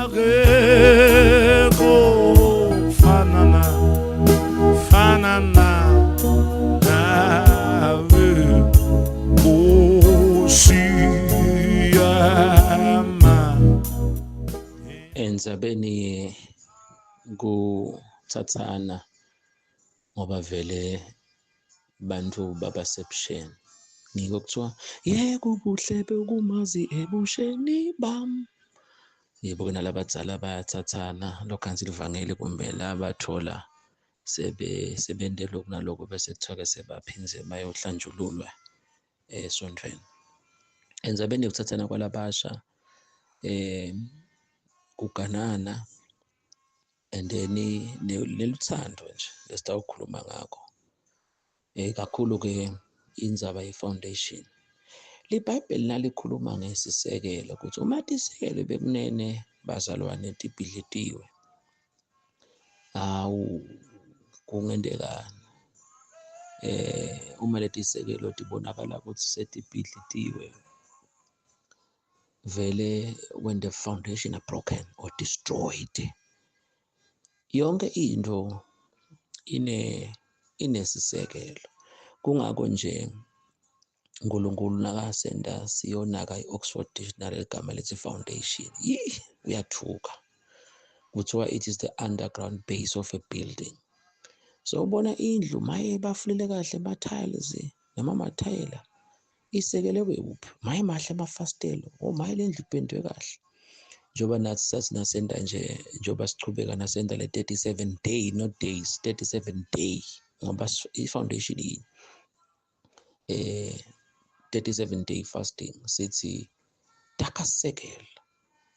Akekho fanana fanana nawe, Nkosi yami. Endzabeni kuthathana ngoba vele bantu babasebusheni, ngiko kuthiwa yebo kuhle bekumazi ebusheni bam. Yebo-ke nalabadzala bayathathana lokhansi livangeli kumbe labathola sebente lokhu nalokhu, bese kuthiwa-ke sebaphinze bayohlanjululwa esontweni. Endzabeni yokuthathana kwalabasha kuganana and then neluthando nje lesitawukhuluma ngakho kakhulu-ke indzaba ye-foundation. LiBhayibheli nalikhuluma ngesisekelo ukuthi uma tisekelo bekunene bazalwane tibhidlitiwe, hawu kungentekani? Uma letisekelo tibonakala ukuthi setibhidlitiwe, vele when the foundation are broken or destroyed, yonke into inesisekelo. Kungako nje uNkulunkulu nakasenda siyonaka i-Oxford Dictionary ligama lethi foundation, yi uyathuka, kuthiwa it is the underground base of a building. So ubona indlu maye bafulele kahle ama-tiles noma amathayela, isekelwe kuphi? Maye mahle amafasitelo, oh maye le ndlu ipendwe kahle. Njengoba nathi sathi nasenta nje, njengoba sichubeka nasenta le 37 day, not days, 37 day, ngoba i-foundation yini, 37 day fasting, sithi takasekela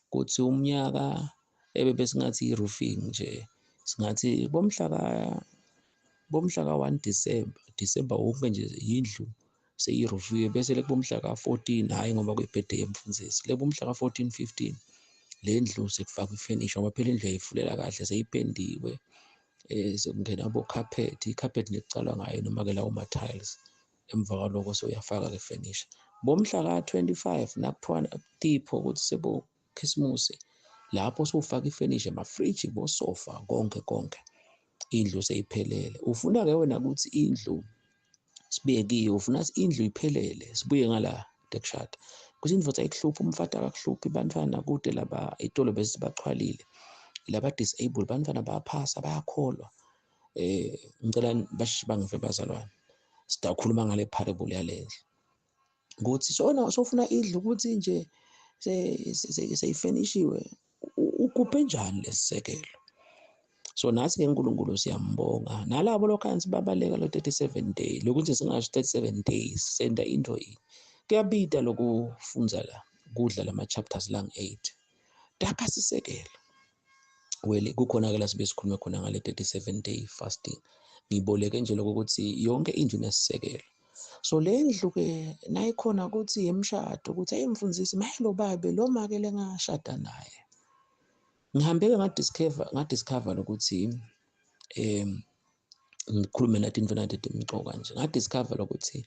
kuthi umnyaka ebe besingathi i-roofing nje, singathi bomhla ka-1 December, December wonke nje yindlu seyirufiwe, bese lekubomhla ka-14, hhayi ngoba kuyi-birthday yemfundisi, lekubomhla ka-14 15 le ndlu sekufakwa ifenisha, ngoba phela indlu yayifulela kahle seyipendiwe, sekungena bo-carpet, i-carpet nekucalwa ngayo noma-ke lawo ma-tiles, emva kwaloko sewuyafaka-ke ifenisha. Bomhla ka-25 nakuthiwa tipho ukuthi sebo Khisimusi, lapho sewufaka ifenisha, amafriji, bosofa, konke konke, indlu seyiphelele. Ufuna-ke wena ukuthi indlu sibuye kiyo, ufuna indlu iphelele, sibuye ngala tekushada kuthi indvodza ayikuhluphi, umfati akakuhluphi, bantwana kude laba itolo bese bachwalile, laba disabled, bantwana bayaphasa, bayakholwa. Ngicela basheshe bangive bazalwane, sidakhuluma ngale parable yalendlu ukuthi sona sofuna idlu ukuthi nje seyifenishiwe, ugubhe njani lesisekelo? So nathi ke uNkulunkulu siyambonga nalabo lokhansi babaleka lo 37 day, lokuthi singasho 37 days senda into yini, kuyabida lokufunza la kudla lama chapters lang 8 dakha sisekelo. Well, kukhona ke la sibe sikhulume khona ngale 37 day fasting, ngiboleke nje lokho ukuthi yonke indlu inesisekelo. So le ndlu ke nayikhona ukuthi yemshado, ukuthi ayimfundisi maye lo babe lo make lengashada naye, ngihambe-ke ngadiscover ukuthi ngikhulume nathi into nathi imcoka nje, ngadiscover ukuthi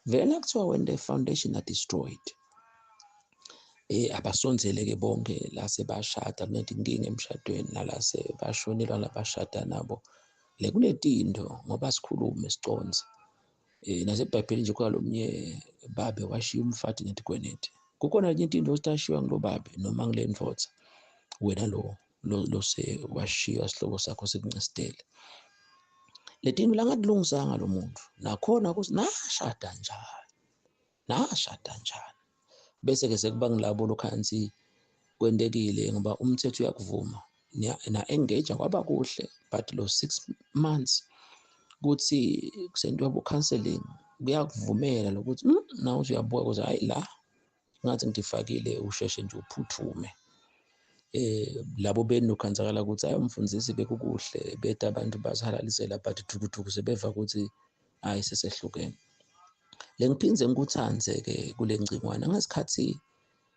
vele nakuthiwa when the foundation are destroyed, abasondzele-ke bonke la sebashada kunetinkinga emshadweni, nala sebashonelwa labashada nabo, le kunetinto ngoba sikhulume siconze. NaseBhayibhelini nje khona lomnye babe washiya umfati netigweneti, kukhona enye into ositashiywa ngilo babe noma ngile ndvodza, wena lo lose washiya sihlobo sakho sekuncestele letinto langatilungisanga lo muntu, nakhona ukuthi nashada njani, nashada njani, bese-ke sekuba ngilabo lokhansi kwentekile ngoba umthetho uyakuvuma na-engage kwaba kuhle, but lo 6 months kuthi kusentiwa bo-counseling kuyakuvumela lokuthi nawe uthi uyabuka ukuthi hhayi la ngathi ngidifakile, usheshe nje uphuthume. Labo benokhanzakala ukuthi hayi umfundisi bekukuhle beda abantu bazihalalisela, but thukuthuku sebeva ukuthi hayi sesehlukene. Le ngiphinde ngikuthanze-ke kule ngcingwana ngesikhathi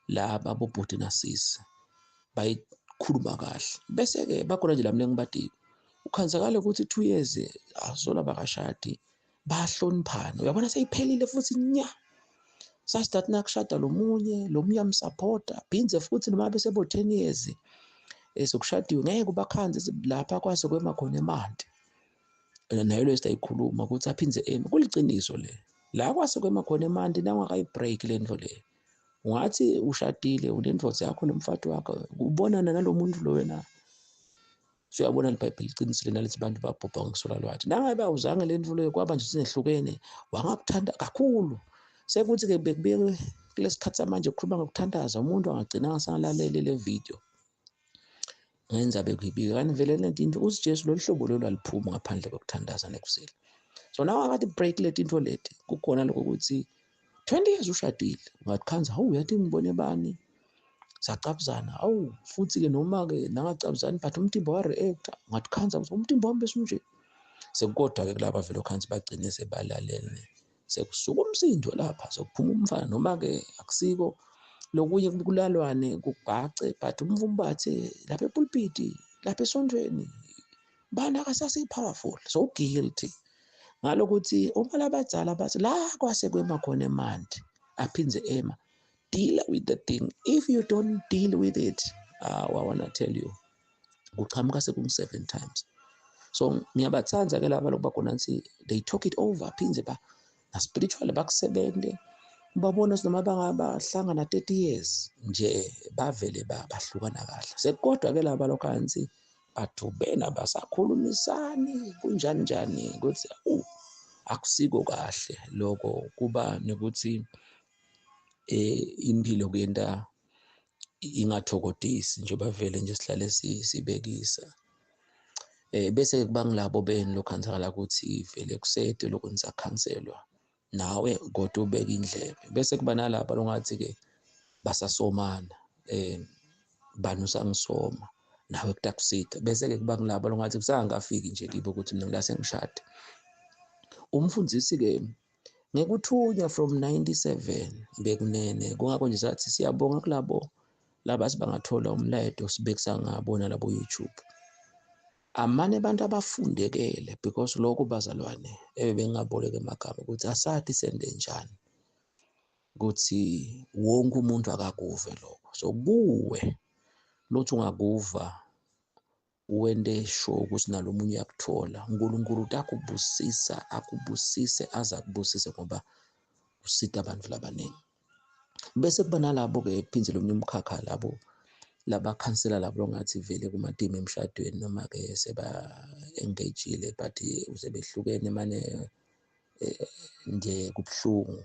laba bobhuti nasisi bayikhuluma kahle, bese-ke bakhona nje lami lengibadiko ukhanzakala ukuthi 2 years azola bakashadi, bayahloniphana, uyabona seyiphelile futhi nya. Such that nakushada lo munye, lo munye uyamsapota, phindze futhi noma besebo 10 years Sokushadiwe ngeke ubakhanze lapha kwase kwema khona emanti. Nayo lo siyayikhuluma ukuthi aphindze eme kuliciniso le. La kwase kwema khona emanti nawungakayi-break le nto le. Ungathi ushadile unendvodza yakho nomfati wakho ubonana nalo muntu lo wena. Siyabona iBhayibheli liqinisile nalethi bantu babhubha ngokuswela lwathi. Nangabe awuzange le nto leyo kwaba nje sinehlukene wangakuthanda kakhulu. Sekuthi-ke bekubeke kulesikhathi samanje kukhuluma ngokuthandaza umuntu angagcina angasalaleli le video. Ngenza bekuyibika kanti vele lento into uthi Jesu lolu hlobo lolu aliphumi ngaphandle kokuthandaza nekuzila. So nawe akathi break leti into leti kukhona lokho ukuthi 20 years ushadile ungathi hawu uyathi ngibone bani sacabuzana awu futhi-ke noma-ke nangacabuzani but umtimba wa-react-a ungathi ukuthi umtimba wami besunje. Sekukodwa-ke kulaba vele okhansi bagcine sebalalele sekusuka umsindo lapha sekuphuma umfana noma-ke akusiko lokunye kulalwane kugace but umvumbathe lapha epulpiti lapha esontweni bani akasasi-powerful so guilty ngalokuthi uma labadzala bathi la kwase kwema khona emanti aphindze ema. Deal with the thing. If you don't deal with it, I wanna tell you, kuqhamuka sekungu 7 times. So ngiyabathanda ke laba lokuba khona ngithi they talk it over phindze ba na spiritually bakusebente ubabona noma bangabahlangana 30 years nje bavele bahlukana kahle. Sekukodwa ke laba lokhansi badubena basakhulumisani kunjani njani ukuthi akusiko kahle lokho kuba nekuthi impilo kuyenta ingathokodisi njengoba vele nje sihlale sibekisa. Bese kuba ngilabo beni lokhanzakala ukuthi vele kusede lokho nisakhanselwa nawe kodwa ubeka indlebe. Bese kuba nalabo longathi ke basasomana bani usangisoma nawe kutakusita. Bese ke kuba ngilabo longathi kusangafiki nje kibo ukuthi mina ngilase ngishade. Umfundisi ke ngekuthunywa from 97 bekunene kungakho nje sathi siyabonga kulabo laba sibangathola umlayeto sibekisa ngabona labo YouTube. Amane abantu abafundekele because lokho bazalwane ebengaboleka emagama ukuthi asathi sende njani ukuthi wonke umuntu akakuve lokho. So kuwe lothi ungakuva wende sure ukuthi nalomunye uyakuthola. uNkulunkulu utakubusisa akubusise aze akubusise ngoba usita abantu labaningi. Bese kuba nalabo ke phindze lomunye umkhakha labo labakhansela labo longathi vele kumatimi emshadweni noma ke seba engagile but usebehlukene mane nje kubuhlungu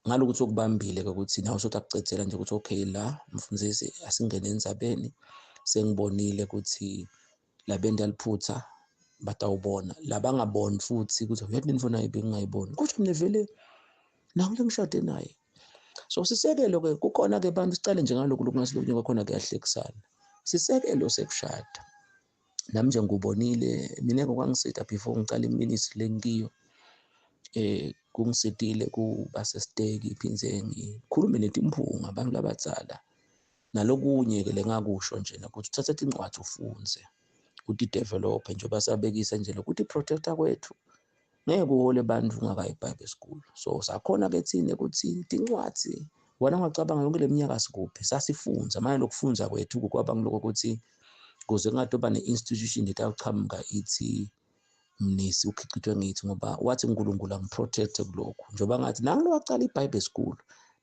ngalokuthi okubambile ke ukuthi nawe sothi akucedzela nje ukuthi okay la mfundisi asingene endzabeni sengibonile ukuthi labenda liphutha batawubona labangaboni futhi ukuthi uyathi nifuna ibengingayiboni kusho mina vele nawe ngishade naye. So sisekelo ke kukhona ke bantu sicale nje ngalokhu lokungasilunye kwakhona kuyahlekisana. Sisekelo sekushada nami nje ngubonile mina ngokwangisita before ngicala iministry lengiyo kungisitile kuba sesiteki phindze ngikhulume netimphunga abantu labadzala nalokunye ke lengakusho nje ukuthi uthathe incwadi ufunze uthi develop njengoba sabekisa nje lokuthi protector kwethu ngeke uhole abantu ungakayi Bible school. So sakhona ke thina ukuthi tincwadi wena ungacabanga yonke leminyaka sikuphi sasifunza manje lokufunza kwethu kwaba ngiloko ukuthi kuze kungatoba ne-institution etawuchamuka ithi mnisi ukhiqitwe ngithi ngoba wathi uNkulunkulu angiprotect kulokhu njengoba ngathi nangilo waqala iBible school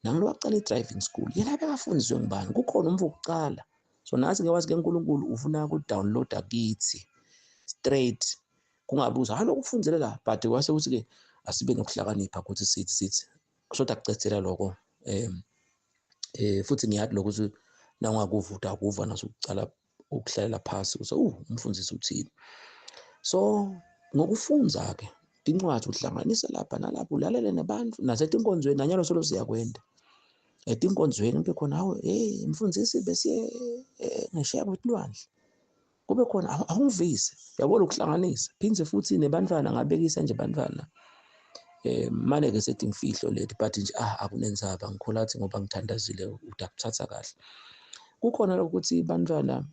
nangilo waqala i-driving school yena bekafundiswe ngubani kukhona umvu wokuqala. So nathi ke wathi ke uNkulunkulu ufuna ku-downloada kithi straight kungabuza hayi lokufundzele la but kwase kuthi ke asibe nokuhlakanipha ukuthi sithi soda kucedzela lokho futhi ngiyathi lokho ukuthi nawungakuvuta akuva nasukucala ukuhlalela phasi ukuthi umfundisi uthini. So ngokufunza ke tincwadi uhlanganisa lapha nalapho ulalele nabantu nasetinkonzweni nanyalo solo siyakwenda etinkonzweni kube khona hawe hey mfundisi besiye ngesheya kwetilwandle kube khona awungivise yabona ukuhlanganisa phindze futhi nebantwana ngabekisa nje bantwana mane ke sethi ngifihlo lethi but nje akunenzaba ngikhola athi ngoba ngithandazile udakuthatha kahle. Kukhona lokuthi bantwana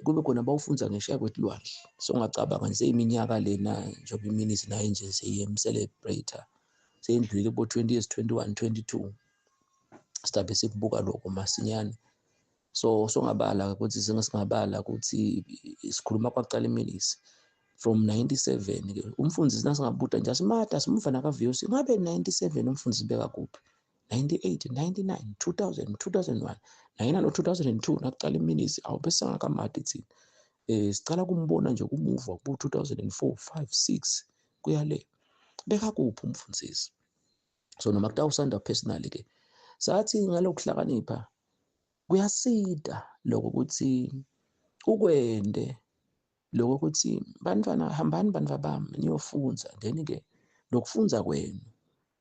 kube khona bawufunza ngesheya kwetilwandle. So ungacabanga nje iminyaka lena njengoba iministry nayo nje seyem-celebrator seyindlulile kubo 20 years 21 22 sidabe sikubuka lokho masinyane. So songabala ukuthi singabala ukuthi sikhuluma kwaqala iminisi from 97 ke umfundisi nasingabuta nje asimata simva nakaVUC ngabe 97 umfundisi beka kuphi, 98, 99, 2000, 2001 nayena no 2002 nakuqala iminisi awube sengakamati thina. Sicala kumbona nje kumuva ku 2004, 5, 6 kuya le beka kuphi umfundisi. So noma kutawusanda personally ke sathi ngalokuhlakanipha kuyasida lokho ukuthi ukwende lokho ukuthi bantwana hambani bantwana bami niyofunza, then ke lokufunza kwenu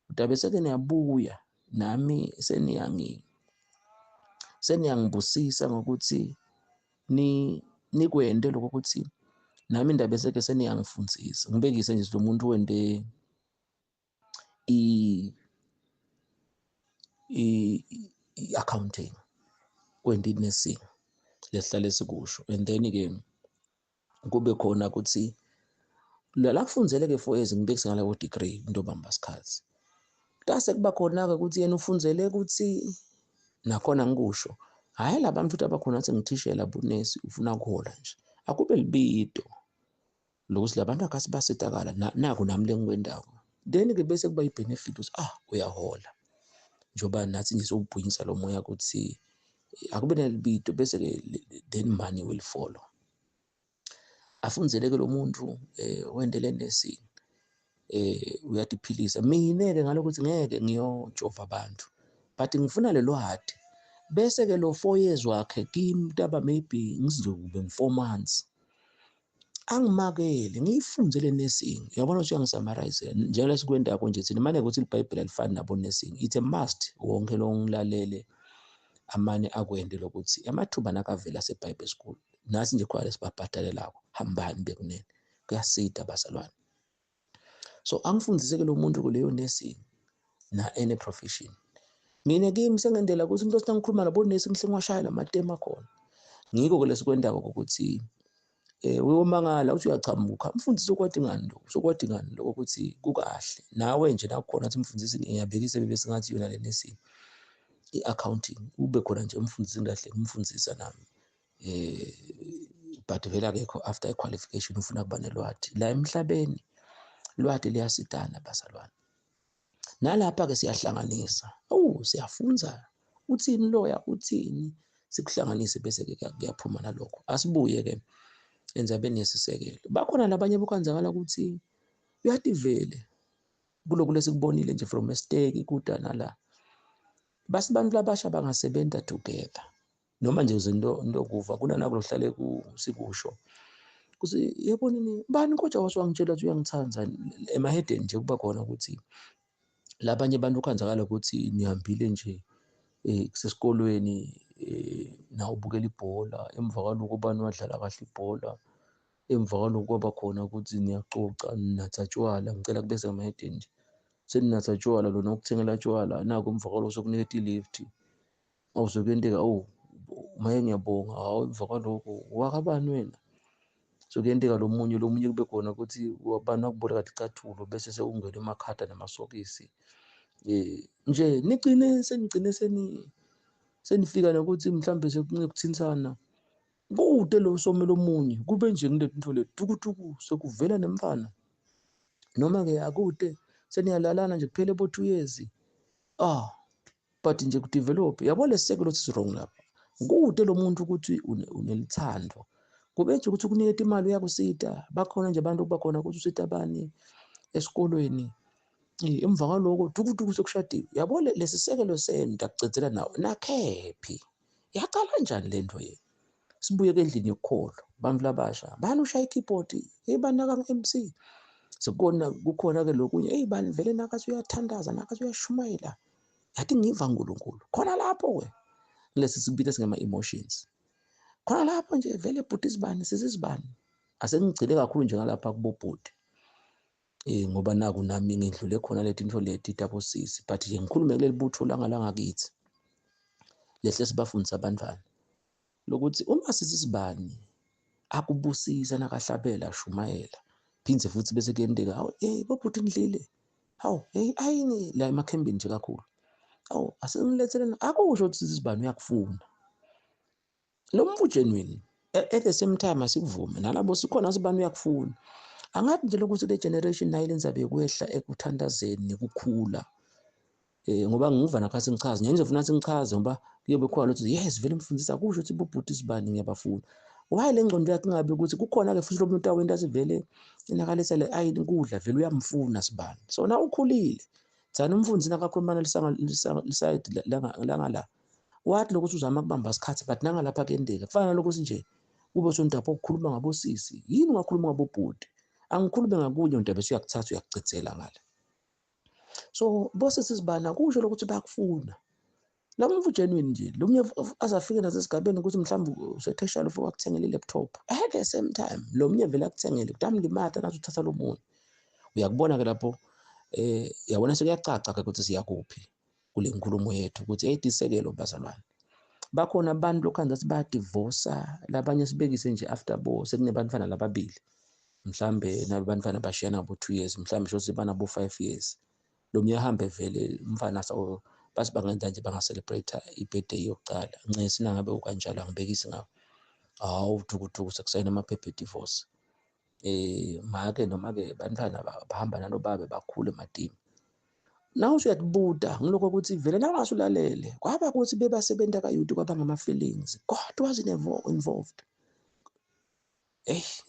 udabe seke niyabuya nami seniyangibusisa ngokuthi nikwende lokho ukuthi nami indaba seke seniyangifundisa. Ngibekise nje lo muntu wende i-accounting, wende i-nursing lesihlale sikusho, and then ke kube khona ukuthi la kufundzele ke 4 years ngibekise ngala degree into bamba isikhathi. Tase kuba khona ke ukuthi yena ufundzele ukuthi nakhona ngikusho hayi labantu futhi abakhona athi ngithishela bunesi ufuna ukuhola nje akube libito lokuthi labantu akasibasitakala naku nami lengikwendako, then ke bese kuba i-benefit ukuthi uyahola njengoba nathi nje sokubhunyisa lo moya ukuthi akube nelibito, bese ke then money will follow. Afundzele ke lo muntu wendele nursing uyatiphilisa. Mina ke ngalokuthi ngeke ngiyojova abantu but ngifuna lelo hadi, bese ke lo 4 years wakhe kimi taba maybe ngizokube 4 months angimakele ngiyifundzele nursing. Uyabona ukuthi uyangi-summarize njengoba sikwendako nje thina manje ukuthi iBhayibheli alifani nabo nursing, it's a must wonke lo ngilalele amane akwende lokuthi amathuba nakavela seBible school nasi nje khona lesibabhadalelako hambani bekunene kuyasida bazalwane. So angifundise ke lo muntu kuleyo nursing na any profession. Mina kimi sengendela ukuthi umuntu osinangikhuluma nabo nesi ngihle ngiwashayela amatema khona. Ngiko ke lesikwendako ukuthi uyomangala uthi uyachamuka umfundisi ukwati ngani lokho, sokwati ngani lokho ukuthi kukahle nawe nje nakhona athi umfundisi ngiyabekisa bese ngathi yona le nursing i-accounting ube khona nje umfundisi ngahle ngimfundisa nami but vele akekho after qualification ufuna kuba nelwati la emhlabeni. Lwati liyasitana bazalwane, nalapha ke siyahlanganisa, siyafunza uthini loya uthini, sikuhlanganise bese ke kuyaphuma nalokho. Asibuye ke endzabeni yesisekelo, bakhona labanye bokwenzakala ukuthi uyativele kulokhu lesikubonile nje from esteki kuda nala basibantu labasha bangasebenta together noma nje izinto ndokuva kunana kuhlale sikusho kuthi yebo nini bani kodwa waswangitshela ukuthi uyangithanda emahedeni nje kuba khona ukuthi labanye abantu khanzakala ukuthi nihambile nje kusesikolweni na ubukela ibhola, emva kwaloko bani wadlala kahle ibhola, emva kwaloko kwaba khona ukuthi niyaxoxa ninatha tshwala, ngicela kube semahedeni nje seninatha tshwala lona ukuthengela tshwala naku emva kwaloko sokuniketa i-lift awuzokwenteka maye ngiyabonga hawu emva kwaloko wakabani wena. So kuyenteka lo munye kube khona ukuthi abantu akuboleka ticathulo bese sekungena emakhata namasokisi nje nigcine senigcine senifika nokuthi mhlambe sekunciphinsana kude lo somelo omunye kube nje ngilento le tukutuku sekuvela nemfana noma ke akude seniyalalana nje kuphele bo 2 years but nje ku-develop yabo lesisekelo si wrong lapha kude lo muntu ukuthi unelithando kube nje ukuthi kuniketa imali uyakusita bakhona nje abantu kubakhona ukuthi usita bani esikolweni emva kwaloko tukutuku sekushadiwe yabo lesisekelo senda kucedzela nawe nakhephi yaqala njani lento yenu. Sibuye endlini yokukholwa bantu labasha bani ushaya i-keyboard hey banaka nge-MC sekubona kukhona ke lokunye hey bani vele nakathi uyathandaza nakathi uyashumayela yathi ngiva uNkulunkulu khona lapho ke lesi sikubita singama emotions khona lapho nje vele bhuti sibani sisibani asengigcile kakhulu nje ngalapha kubobhuti ngoba naku nami ngidlule khona leti into leti tabosisi but nje ngikhulume kuleli butho langakithi lehle sibafundisa abantwana lokuthi uma sisibani akubusisa nakahlabela shumayela phindze futhi bese kuyenteka hawu bobhuti ngidlile hawu hey ayini la emakhembini nje kakhulu awu asengiletheleni akusho ukuthi sisibani uyakufuna. Lo mfu genuine at the same time asikuvume nalabo sikhona sibani uyakufuna. Angathi nje lokuthi le generation nayo lenzabe kwehla ekuthandazeni nekukhula. Ngoba ngiva nakhathi ngichaza nje ngizofuna ukuthi ngichaze ngoba kuyobe khona ukuthi yes vele mfundisi akusho ukuthi bobhuti sibani ngiyabafuna. Why le ngqondo yakhe ingabe ukuthi kukhona ke futhi lo muntu awenta sivele inakaletha le ayini kudla vele uyamfuna sibani. So na ukhulile thana umfundisi nakakhuluma liside langala wathi lokuthi uzama ukubamba isikhathi but nangalapha kuyendeka kufana nalokuthi nje kube sondaba okukhuluma ngabosisi yini ungakhuluma ngabobhuti angikhulume ngakunye ndaba bese uyakuthatha uyakuchithela ngale. So bosisi sibani akusho lokuthi bayakufuna. Labo mfu genuine nje lo munye azafike nasesigabeni ukuthi mhlawumbe usetheshala ufike wakuthengela i-laptop at the same time lo munye vele akuthengele kutamlimata nathi uthatha lo munye. Uyakubona ke lapho yabona sekuyacaca ke ukuthi siyakuphi kule nkulumo yethu ukuthi eyitisekelo bazalwane. Bakhona abantu lokhanza ukuthi bayadivosa labanye sibekise nje after bo sekunebantwana lababili mhlambe nabantwana bashiyana bo 2 years mhlambe sho sibana bo 5 years lo munye ahambe vele umfana so bathi bangenza nje banga-celebrate i-birthday yokuqala ncesi nangabe ukanjalo angibekisi ngawo hawu thukuthuku sekusayina amaphepha e-divorce. Make noma ke bantwana bahamba nalobabe bakhule emadini. Nawe usuyatibuta ngilokho ukuthi vele nawungasulalele kwaba ukuthi bebasebenza kayuti kwaba ngama-feelings God was involved.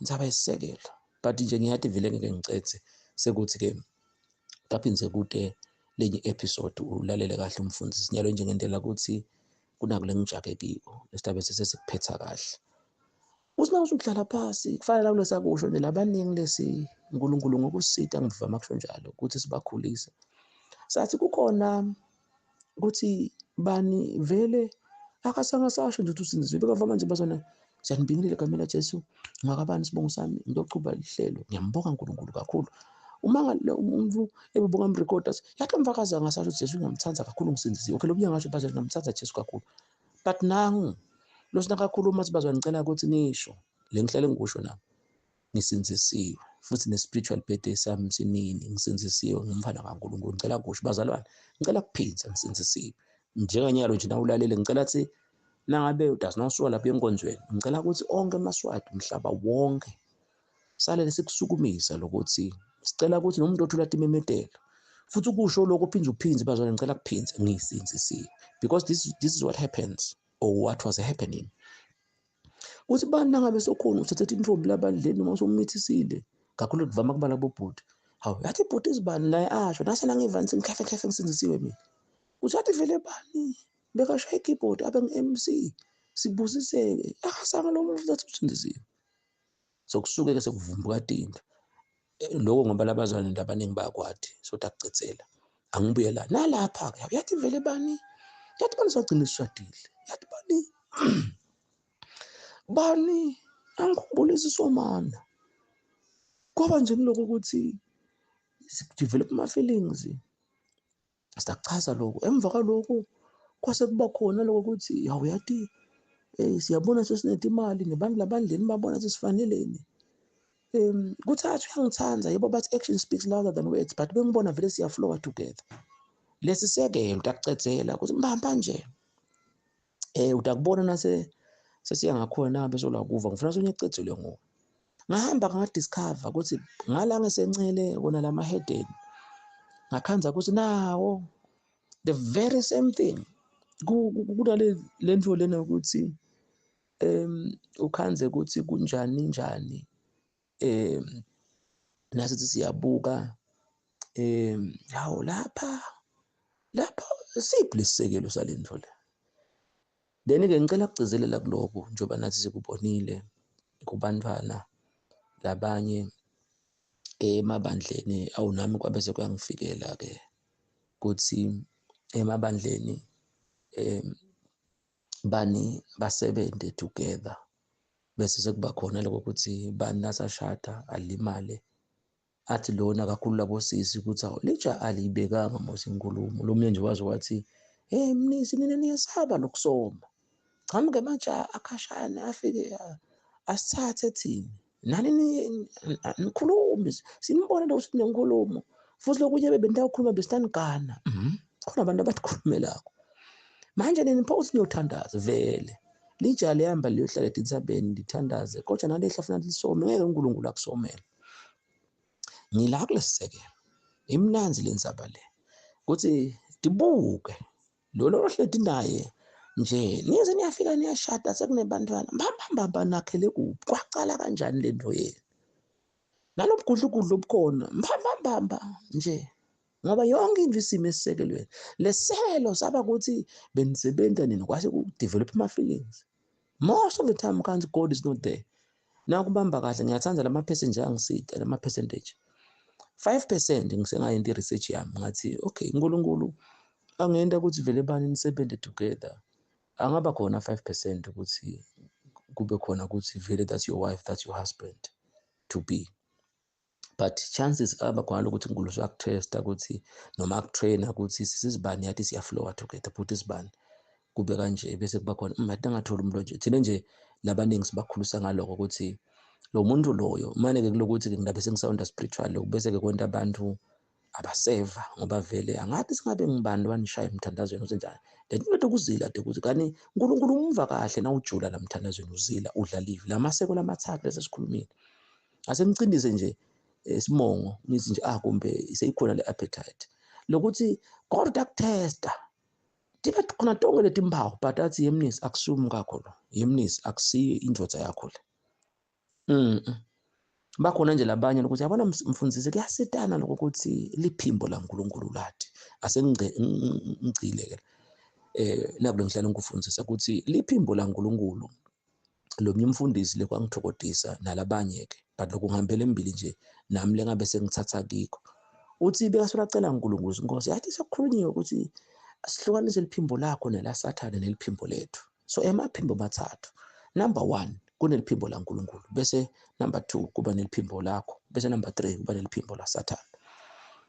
Ndzaba isisekelo but nje ngiyathi vele ngeke ngicethe sekuthi ke kaphindze kude lenye episode ulalele kahle umfundisi sinyalo nje ngendlela ukuthi kunakule ngijake kiko lesitabe sesikuphetha kahle. Usina usuhlala phasi kufanele kulesakusho nje labaningi lesi uNkulunkulu ngokusita ngivama kusho njalo ukuthi sibakhulise. Sathi kukhona ukuthi bani vele akasanga sasho nje ukuthi usindisiwe bekavama nje bazona siyanibingelela egameni laJesu ngakabani sibongo sami ngiyochuba lihlelo ngiyambonga uNkulunkulu kakhulu. Uma umuntu ebebonga amrecorder yakhe mfakazi angasasho ukuthi Jesu ngiyamthanda kakhulu ngisindisiwe. Okay lo ngasho bazona ngiyamthanda Jesu kakhulu but nangu lo sinakakhuluma sibazwana ngicela ukuthi ngisho le ngihlale ngikusho nami ngisindzisiwe futhi ne-spiritual birthday sami sinini ngisindzisiwe ngumfana kaNkulunkulu ngicela kusho bazalwane ngicela kuphinza ngisindzisiwe njenganyalo nje nawulalele ngicela ukuthi nangabe does not suka lapha enkonzweni ngicela ukuthi onke amaswati umhlaba wonke salele sikusukumisa lokuthi sicela ukuthi nomuntu othula timemetelo futhi ukusho lokho uphinze uphinze bazalwane ngicela kuphinze ngisindzisiwe because this is what happens or what was happening. Uthi bani nangabe sokhona uthatha intombi labandleni noma usumithisile kakhulu kuvama kubala bobhuti hawu yathi ibhuti izibani la asho nase nangivanise ngikhefe khefe ngisindisiwe mina uthi yathi vele bani bekashaya i-keyboard abe ngi-MC sibusiseke akasanga lo muntu athi usindisiwe. So kusuke ke sekuvumbuka tinto lokho ngoba labazalwane abaningi bayakwati so takucedzela angibuye la nalapha ke yathi vele bani yathi bani sagcina sishadile yathi bani bani angikhumbule isisomana kwaba nje ngiloko ukuthi develop ama feelings siyachaza lokho emva kwalokho kwase kuba khona lokho ukuthi yawu yathi siyabona sesinethe imali nebantu labandleni babona sesifaneleni kuthatha uyangithanda yebo but action speaks louder than words but bengibona vele siyaflowa together lesisekelo takucedzela ukuthi mbamba nje utakubona nase sesiya ngakhona nangabe solakuva ngifuna sonye nguwe. Ngahamba ngadiscover ukuthi ngala ngesencele kona lamahedeni ngakhanza ukuthi nawo the very same thing kunale lento lena ukuthi ukhanze ukuthi kunjani njani nasithi siyabuka hawo lapha siphi lesisekelo salento le. Then ke ngicela ukugcizelela kuloko njengoba nathi sikubonile kubantwana labanye emabandleni awunami kwabe sekuyangifikela ke kuthi emabandleni bani basebenze together bese sekuba khona lokho ukuthi bani nasashada alimale athi lona kakhulu labo sisi ukuthi awu litsha alibekanga mos inkulumo lo munye nje wazi wathi hey mnisi nina niyesaba lokusoma cha ke manje akhashana afike asithathe thina nani nikhulume sinibone lo sinenkulumo futhi lokunye bebentakhuluma besitanigana khona abantu abathikhulumelako manje nini pho uthi niyothandaza vele Litsha lihamba liyohlala etintsabeni lithandaze, kodwa nalehla funa lisome, ngeke uNkulunkulu akusomele. Ngila kulesisekelo. Imnanzi lenzaba le. Kuthi tibuke lo lohleti naye nje nize niyafika niyashada sekunebantwana mbambamba nakhele kuphi, kwaqala kanjani le nto yenu nalobugudlugudlu obukhona mbambamba nje, ngoba yonke into isimo esisekelweni leselo saba ukuthi benisebenza nini kwase ku-develop ama-feelings most of the time kanti God is not there. Nakubamba kahle ngiyathanda lama-percentage angisida lama-percentage 5% ngisengayenta i-research yami ngathi okay uNkulunkulu angenta ukuthi vele bani nisebenze together, angaba khona 5% ukuthi kube khona ukuthi vele that's your wife, that's your husband to be. But chances aba khona ukuthi uNkulunkulu uyakuthesta ukuthi noma akutraina ukuthi sisizibani yathi siyaflowa together, but isibani kube kanje bese kuba khona mathi angathola umuntu nje. Thina nje labaningi sibakhulisa ngaloko ukuthi lo muntu loyo mane-ke kulokuthi-ke ngilabe sengisawunda spiritual, bese-ke kwenta abantu abaseva ngoba vele angathi singabe ngibani wanishaya emthandazweni usenjani. Le nto kuzila de ukuthi kani uNkulunkulu umva kahle nawujula la mthandazweni, uzila udla live lamaseko lamathathu lesesikhulumile. Asemcindise nje isimongo ngithi nje kumbe seyikhona le appetite lokuthi kodwa akuthesta tiba khona tonke letimpawu, but athi yemnisi akusiyo umkakho lo, yemnisi akusiyo indvodza yakho le. Bakhona nje labanye ukuthi yabona mfundisi kuyasitana lokho ukuthi liphimbo laNkulunkulu lathi asengigcile ke nakulo ngihlala ngikufundisa ukuthi liphimbo laNkulunkulu lo mnye umfundisi lekwangithokodisa nalabanye ke, but lokhu ngihambele embili nje nami lengabe sengithatha kikho. Uthi bekasolacela uNkulunkulu inkosi yathi sekukhulunyiwe ukuthi sihlukanise liphimbo lakho nelaSathane neliphimbo lethu. So emaphimbo mathathu, number 1 kuneliphimbo laNkulunkulu, bese number 2 kuba neliphimbo lakho, bese number 3 kuba neliphimbo laSathane.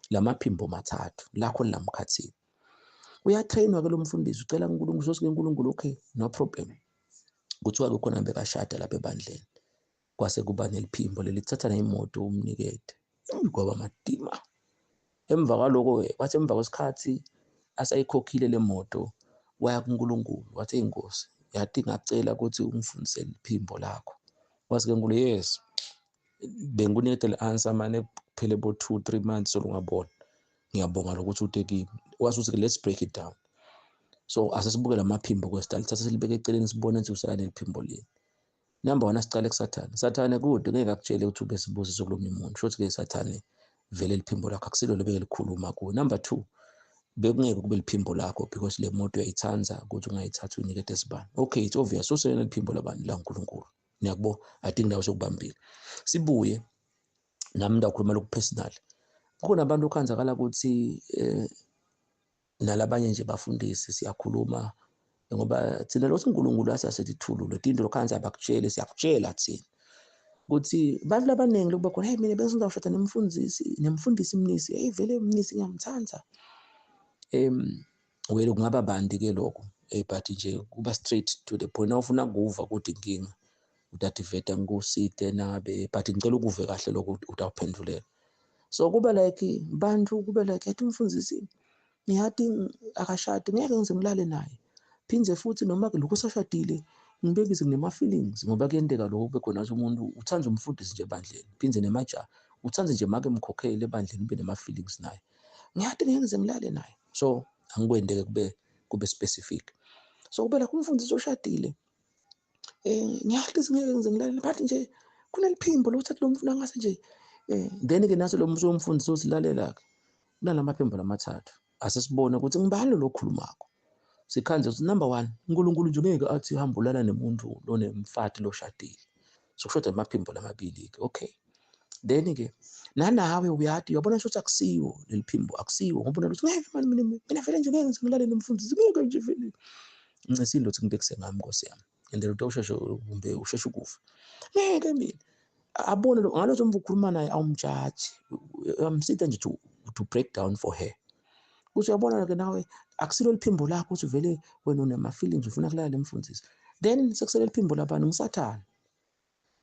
Lamaphimbo mathathu lakho lamkhathini. Uyatrainwa ke lo mfundisi, ucela uNkulunkulu sosike uNkulunkulu okay no problem. Kuthiwa ke khona bekashada lapha ebandleni, kwase kuba neliphimbo lelithatha nemoto umnikete kwaba madima. Emva kwaloko ke wathi emva kwesikhathi asayikhokhile le moto waya kuNkulunkulu wathi inkosi yathi ngacela ukuthi ungifundise liphimbo lakho. Wathi ke uNkulunkulu yes bengunikete le answer mane kuphele bo 2-3 months solungabona, ngiyabonga lokuthi ute kimi. Wathi uthi let's break it down. So asesibuke lamaphimbo kwesitali, thatha silibeke eceleni sibone ukuthi usala neliphimbo lini. Number 1 asicale kuSathane. Sathane kude ngeke akutshele ukuthi ube sibusiso kulomnye umuntu. Shothi ke Sathane vele liphimbo lakho akusilo lebeke likhuluma kuwe. Number 2 bekungeke kube liphimbo lakho because le moto uyayithanza ukuthi ungayithatha uyinikete sibani. Okay, it's obvious so sena liphimbo labantu la uNkulunkulu. Ngiyakubo I think nawe sokubambile. Sibuye nami ndakhuluma lokhu personal. Kukhona abantu okhanzakala ukuthi nalabanye nje bafundisi siyakhuluma ngoba thina lothi uNkulunkulu asasethithulule tinto lokhanza abakutshele siyakutshela thina ukuthi bantu labaningi lokuba khona hey mina bese ngizawushada nemfundisi mnisi, hey vele mnisi ngiyamthanda. Wena kungaba banti ke lokho but nje kuba straight to the point. Awufuna kuva ukuthi inkinga utativeta ngusite nabe but ngicela ukuve kahle lokho utawuphendulela. So kuba like bantu kube like yathi umfundisi ngiyathi akashadi ngeke ngize ngilale naye, phindze futhi noma ke lokho sashadile ngibekise nginema feelings ngoba kuyenteka lokho kube khona umuntu uthanda umfundisi nje ebandleni phindze nemaja uthanda nje make mkhokhele ebandleni ube nema feelings naye, ngiyathi ngeke ngize ngilale naye. So angikwendeke kube specific. So kube la umfundisi oshadile ngiyathi ngeke ngize ngilale but nje kuneliphimbo lokuthatha lo mfuna ngase nje then ke naso lo mfundisi osilalela ke kunalamaphimbo lamathathu. Asesibone ukuthi ngibani lo khulumako. Sikhanze ukuthi number 1 uNkulunkulu nje ngeke athi hamba ulala nemuntu lonemfati loshadile. So kushoda amaphimbo lamabili ke okay. Then ke nanawe uyathi uyabona ukuthi akusiwo leliphimbo akusiwo ngoba unathi ngeke mani mina vele nje ngeke ngilale nomfundisi ngeke nje vele ngisilo ukuthi ngibekise ngami Nkosi yami and then usheshe kumbe usheshe ukufa ngeke mina abone lo ngalokho umvukhuluma naye awumjaji uyamsita nje to break down for her. Kuthi uyabona ke nawe akusilo liphimbo lakho ukuthi vele wena unema feelings ufuna kulala lemfundisi, then sekusele liphimbo labantu ngisathana.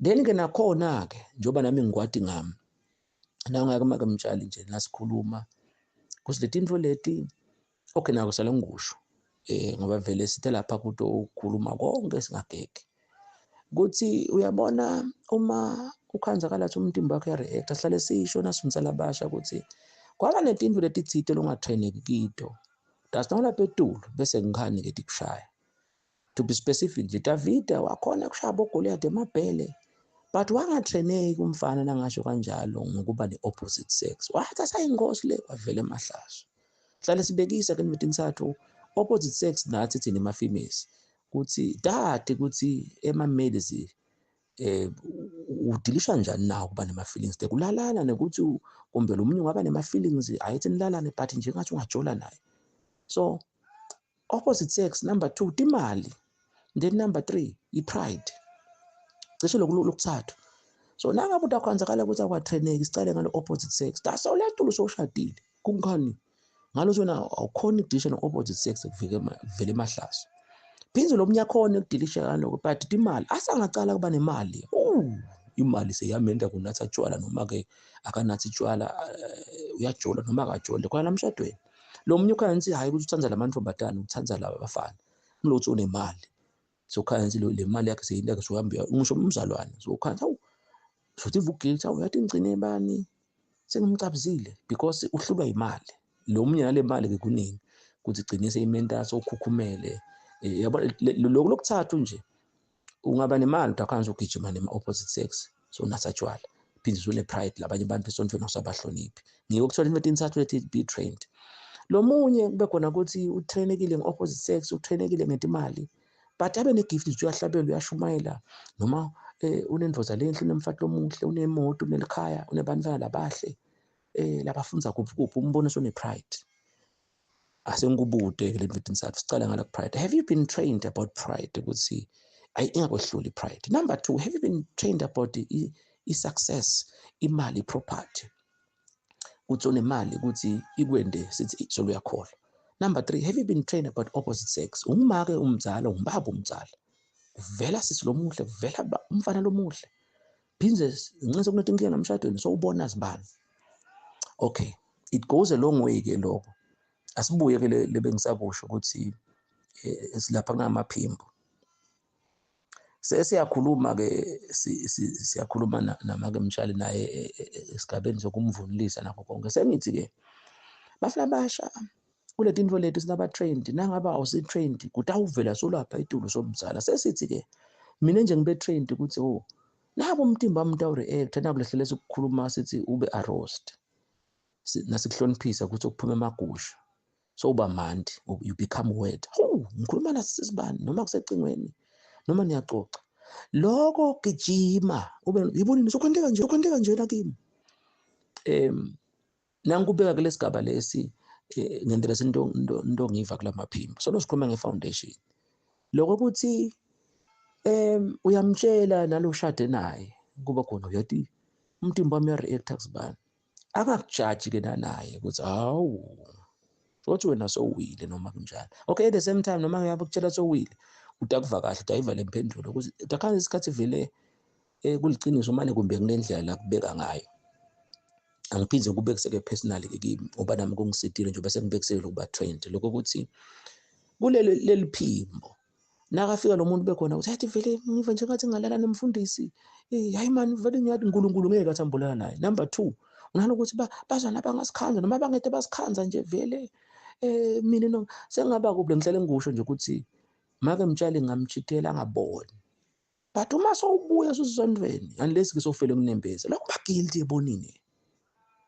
Then ke nakhona ke njoba nami ngikwati ngami nawe ngake make mtshali nje nasikhuluma kuthi le tinto leti okay nako sale ngisho Ngoba vele sithe lapha kuto ukukhuluma konke singagegi. Kuthi uyabona uma ukhanzakala ukuthi umtimba wakho uya-react, sihlale sisho nasifundisa labasha ukuthi kwaba netinto letitsite longatraineki kito. That's not lapha etulu bese ngikhani-ke tikushaya. To be specific nje, Davida wakhona kushaya boGoliath emabhele, but wangatraineki umfana nangasho kanjalo ngokuba ne-opposite sex. Wathi asayinkosi le wavela emahlazo. Hlale sibekisa ke nimetintsatfu opposite sex nathi thina ema-females kuthi dade kuthi ema-males udilisha njani nawo ukuba nema-feelings tekulalana nekuthi kumbe lo munye ungaba nema-feelings ayithi nilalane but nje ngathi ungajola naye. So opposite sex, number 2 timali, then number 3 i-pride, cishe lokhu lokuthathu. So nangabe utakhwanzakala ukuthi akwatraineki, sicale ngalo opposite sex, that's all yatulu sowushadile kungani ngalo sona awukhona ukudilisha no-opposite sex kuvele emahlazo. Phinde lo munye akhona ukudilisha ngaloko, but imali asangacala kuba nemali, imali seyamenda kunatha tshwala noma ke akanathi tshwala, uyajola noma akajoli khona lamshadweni. Lo munye ukhanya ngithi hayi ukuthi uthanda lamantombazane, uthanda laba abafana, kulothi unemali. So khanya ngithi le mali yakhe seyinto yakhe sohamba ngisho umzalwane. So khanya hawu sothi ivugilthi, hawu yathi ngigcine bani sengimcabuzile because uhlulwa imali. Lo munye nale mali ke kuningi ukuthi igcine seyimenta sokhukhumele. Yabo lokhu lokuthathu nje ungaba nemali utakhanza ugijima nema opposite sex, so unatha tshwala phinde usune pride labanye abantu esontweni awusabahloniphi. Ngiko kuthola into etintsathu lethi be trained. Lo munye kube khona ukuthi utrainekile nge-opposite sex, utrainekile ngetimali, but abe ne-gift nje uyahlabela, uyashumayela, noma unendoda lenhle, unemfati lomuhle, unemoto, unelikhaya, unebantwana labahle, labafunza kuphi kuphi, umbone sone-pride. Asengikubude ke le nto etintsathu, sicala ngala pride. Have you been trained about pride? Ukuthi ayi ingakwehluli pride. Number 2, have you been trained about i-success, imali, property? Kuthi unemali ukuthi ikwende sithi solo uyakholwa. Number 3, have you been trained about opposite sex? Ungumake umzala, ungubaba umzala. Kuvela sisi lomuhle, kuvela umfana lomuhle. Phinde ncinse kunethi inkinga namshadweni, so ubona sibani. Okay, it goes a long way ke lokho. Asibuye ke le bengisakusho ukuthi silapha kunamaphimbo. Sesiyakhuluma ke siyakhuluma namake Mtshali naye esigabeni sokumvunulisa nakho konke. Sengithi ke bafana basha kule tinto lethu sinaba trained, nangaba awusi trained kutawuvela solapha itulo somzala. Sesithi ke mina nje ngibe trained ukuthi oh nabo umtimba wami utawu-react nakulehlele sokukhuluma sithi ube aroused. Nasikuhloniphisa ukuthi ukuphuma emagusha. So uba mandi, you become wet. Hawu ngikhuluma nasisibani noma kusecingweni noma niyaxoxa. Lokho gijima ube yibona sokwenteka nje, sokwenteka nje nakimi. Nangikubeka kulesigaba lesi ngendlela sento into ngiva kulamaphimbo. So sikhuluma ngefoundation. Lokho ukuthi uyamtshela naloshade naye kuba khona uyathi umtimba wami uya-react kusibani. Akakujaji ke nanaye ukuthi hawu sothi wena sowile noma kunjani. Okay, at the same time noma ngabe kutshela sowile utakuva kahle utayiva le mpendulo ukuthi utakhala isikhathi vele kuliqiniso manje kumbe kunendlela la kubeka ngayo. Angiphinde ngikubekiseke personally ke kimi ngoba nami kungisitile nje bese ngibekisele ukuba trained. Lokho ukuthi kuleli leli phimbo nakafika lo muntu bekhona uthi hathi vele ngiva nje ngathi ngalala nomfundisi, hayi man vele ngiyathi uNkulunkulu ngeke athambulana naye. Number 2 unalokuthi bazana bangasikhanza noma bangede basikhanza nje vele mina no sengaba kuphi ngihlale ngikusho nje ukuthi make Mtshali ngamchithela angaboni, but uma sowubuya sosondweni unless ke sofele kunembeza lokho ba guilty ebonini.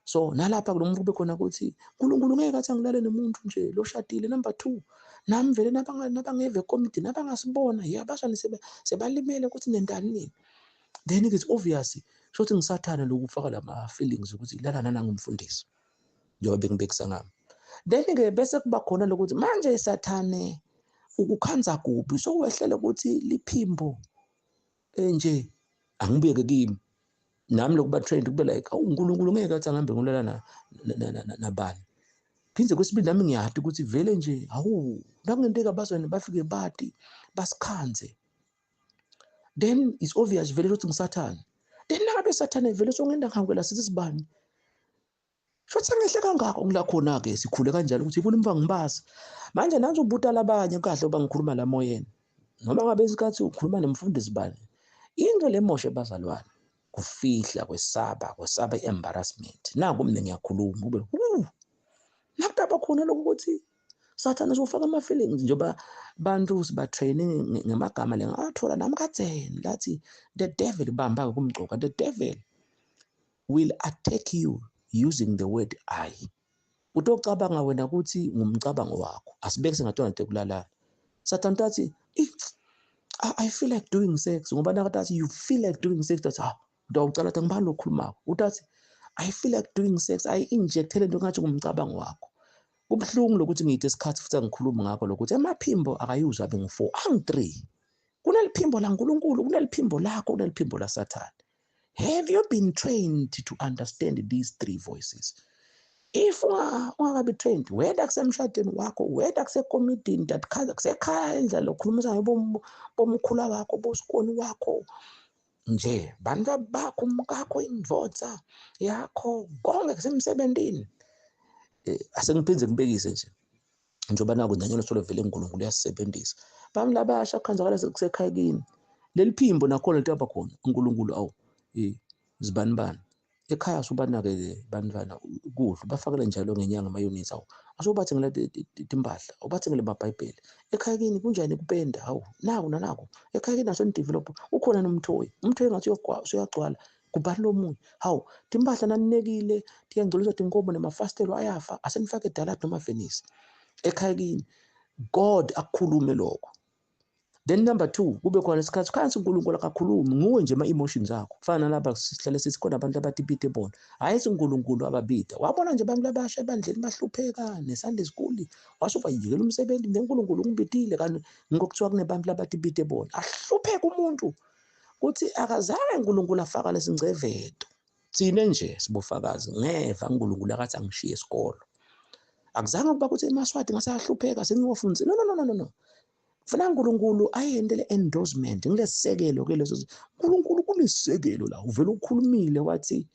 So nalapha kulo muntu kube khona ukuthi uNkulunkulu ngeke athi angilale nomuntu nje lo shadile. Number 2 nami vele nabangeve committee nabangasibona yabashani sebalimele ukuthi nentani nini. Then it is obvious shothi ngisathana lokufaka lama feelings ukuthi lala nangumfundisi njengoba bengibekisa ngami. Then ke bese kuba khona lokuthi manje sathane ukukhanza kuphi, so wehlele ukuthi liphimbo nje angibuyeke kimi nami lokuba trained kube like awu uNkulunkulu ngeke athi angihambe ngolala nabani. Phinde kwesibili nami ngiyati ukuthi vele nje hawu nakungenteka bazwane bafike bati basikhanze, then it's obvious vele ukuthi ngisathane. Then nangabe sathane vele songenda ngihambela sithi sibani. Shothi sengehle kangako ngila khona-ke sikhule kanjalo ukuthi ibona umva ngibasa. Manje nansi ubuta labanye kahle uba ngikhuluma la moyeni. Noma ngabe isikhathi ukhuluma nomfundisi bani. Into le moshe bazalwane kufihla kwesaba kwesaba i-embarrassment. Naku mina ngiyakhuluma ube nakutaba khona lokhu ukuthi Sathane usufaka ama-feelings njengoba bantu siba-training ngemagama le ngathola nami kadzeni lathi the devil bamba-ke kumgcoka the devil will attack you using the word I. Utocabanga wena ukuthi ngumcabango wakho asibeke singatona tekulalana. Sathane utathi I feel like doing sex ngoba nakathi you feel like doing sex that's ah utawucala ukuthi ngibani lokhulumako utathi I feel like doing sex I injectele into ngathi ngumcabango wakho. Kubuhlungu lokuthi ngiyithe isikhathi futhi angikhulumi ngakho lokuthi amaphimbo akayuzwa abe ngu-4 angu-3. Kuneliphimbo laNkulunkulu, kuneliphimbo lakho, kuneliphimbo laSathane. Have you been trained to understand these three voices? If ungakabi trained, whether kusemshadweni wakho, whether kusekomidini that kusekhaya indlela okhulumisa bomkhula wakho, bosikoni wakho nje, bantu bakho, umkakho, indvodza yakho, konke kusemsebentini. Asengiphinde ngibekise nje njengoba naku nanyalo solo vele uNkulunkulu uyasebenzisa. Bami labasha khanzakala kusekhaya kini. Leli phimbo nakhona lento khona uNkulunkulu awu zibani bani ekhaya subanakele bantwana ukudla bafakele njalo ngenyanga ama-units awu asubathengele timpahla ubathengele amabhayibheli ekhaya kini kunjani kupenda hawu naku nanaku ekhaya kini asonidevelop ukhona nomthoyi umthoyi ngathi uyagcwala kubani lo munye hawu timpahla naninekile tiyangcoliswa tinkomo nemafasitelo ayafa asenifake edaladi noma fenisi ekhaya kini God akukhulume lokho. Then number 2 kube khona isikhathi khansi uNkulunkulu akakhulumi nguwe nje ama-emotions akho kufana nalaba sihlale sithi khona abantu abatibite bona hhayi uNkulunkulu ababida wabona nje abantu labasha ebandleni bahlupheka ne-Sunday school wasuka yikela umsebenzi neNkulunkulu ungibidile kanti ngokuthiwa kunebantu labatibite bona ahlupheka umuntu kuthi akazange uNkulunkulu afaka lesingceveto. Thina nje sibofakazi ngeva uNkulunkulu akathi angishiye isikolo akuzange kuba ukuthi emaswati ngasahlupheka sengiyofundisa no no no no no Funa uNkulunkulu ayente le endorsement ngilesisekelo ke leso uNkulunkulu kunesekelo la uvela ukhulumile wathi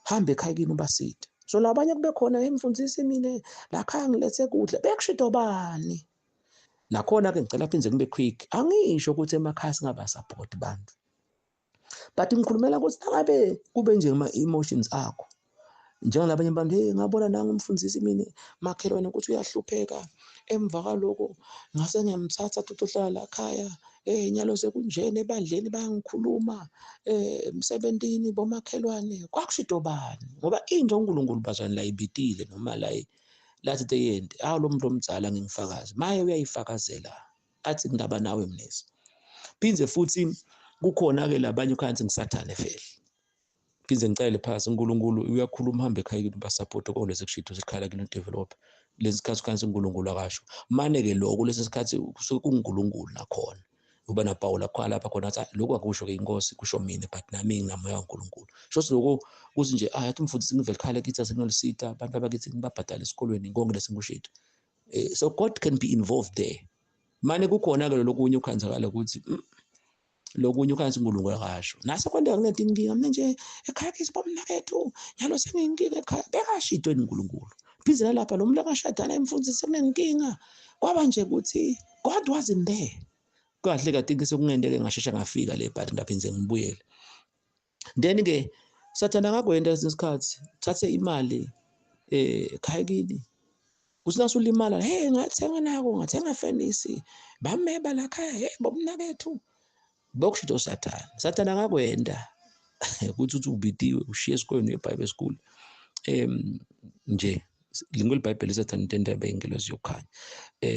hambe ekhaya kini ubaside. So labanye kube khona emfundisi mina la khaya ngilethe kudla bekushido bani nakhona ke ngicela phindze ngibe quick angisho ukuthi emakhaya singaba support bantu but ngikhulumela ukuthi nangabe kube nje ama emotions akho njengalabanye abantu hey ngabona nanga umfundisi mina makhelwane ukuthi uyahlupheka emva kaloko ngase ngiyamthatha tutohlala la ekhaya nyalo sekunjena ebandleni bayangikhuluma emsebentini bomakhelwane kwakushido bani ngoba into uNkulunkulu bazani la ibitile noma la lathi teyende awu lo muntu omdzala ngingifakazi maye uyayifakazela athi ngindaba nawe mnesi. Phindze futhi kukhona ke labanye khansi ngisathane vele phindze ngicele phasi uNkulunkulu uyakhuluma hambe ekhaya kini basupport konke lesi kushido sikhala kini develop lesi sikhathi khansi uNkulunkulu akasho mane ke lokho lesi sikhathi kusuke kuNkulunkulu nakhona uba na Paul akho lapha khona athi lokhu akusho ke inkosi kusho mina but nami nginamoya kaNkulunkulu sho lokho kuthi nje athi umfundisi ngivele khala kithi asengilisita abantu abakithi ngibabhadala esikolweni konke lesingushito. So God can be involved there. Mane kukhona ke lokunye ukhanzakala ukuthi lokunye ukhansi uNkulunkulu akasho nase kwenteka kunetinkinga mina nje ekhaya kithi bomnakethu nyalo senginkinga ekhaya bekashito uNkulunkulu phindze nalapha lo muntu akashadana emfundisi sekunenkinga kwaba nje ukuthi God wasn't there. Kahle kade ke sekungenteke ngashesha ngafika le but ngaphinze ngibuyele. Then ke Sathana akakwenda lesikhathi thathe imali ekhaya kini usina sulimala hey ngathenga nako ngathenga fenisi bameba la khaya hey bomnakethu bokusho Sathana Sathana akakwenda ukuthi uthi ubidiwe ushiye esikolweni eBible school nje lingwe iBhayibheli Sathana into endaba ingelosi yokukhanya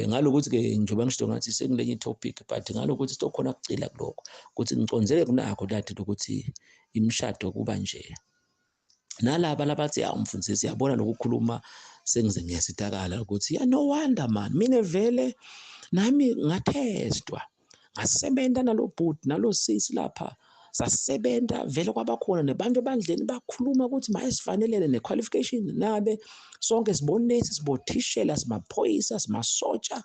ngalokuthi ke njengoba ngisho ngathi sekulenye topic but ngalokuthi sitokhona kucila kuloko ukuthi ngicondzele kunakho lathi ukuthi imishado kuba nje nalaba labathi umfundisi yabona lokukhuluma sengize ngiyasitakala ukuthi ya no wonder man mina vele nami ngathestwa ngasebenza nalo bhuti nalo sisi lapha sasebenza vele kwabakhona nebantu ebandleni bakhuluma ukuthi maye sifanelele ne-qualification nabe sonke sibonesi sibothishela simaphoyisa simasotsha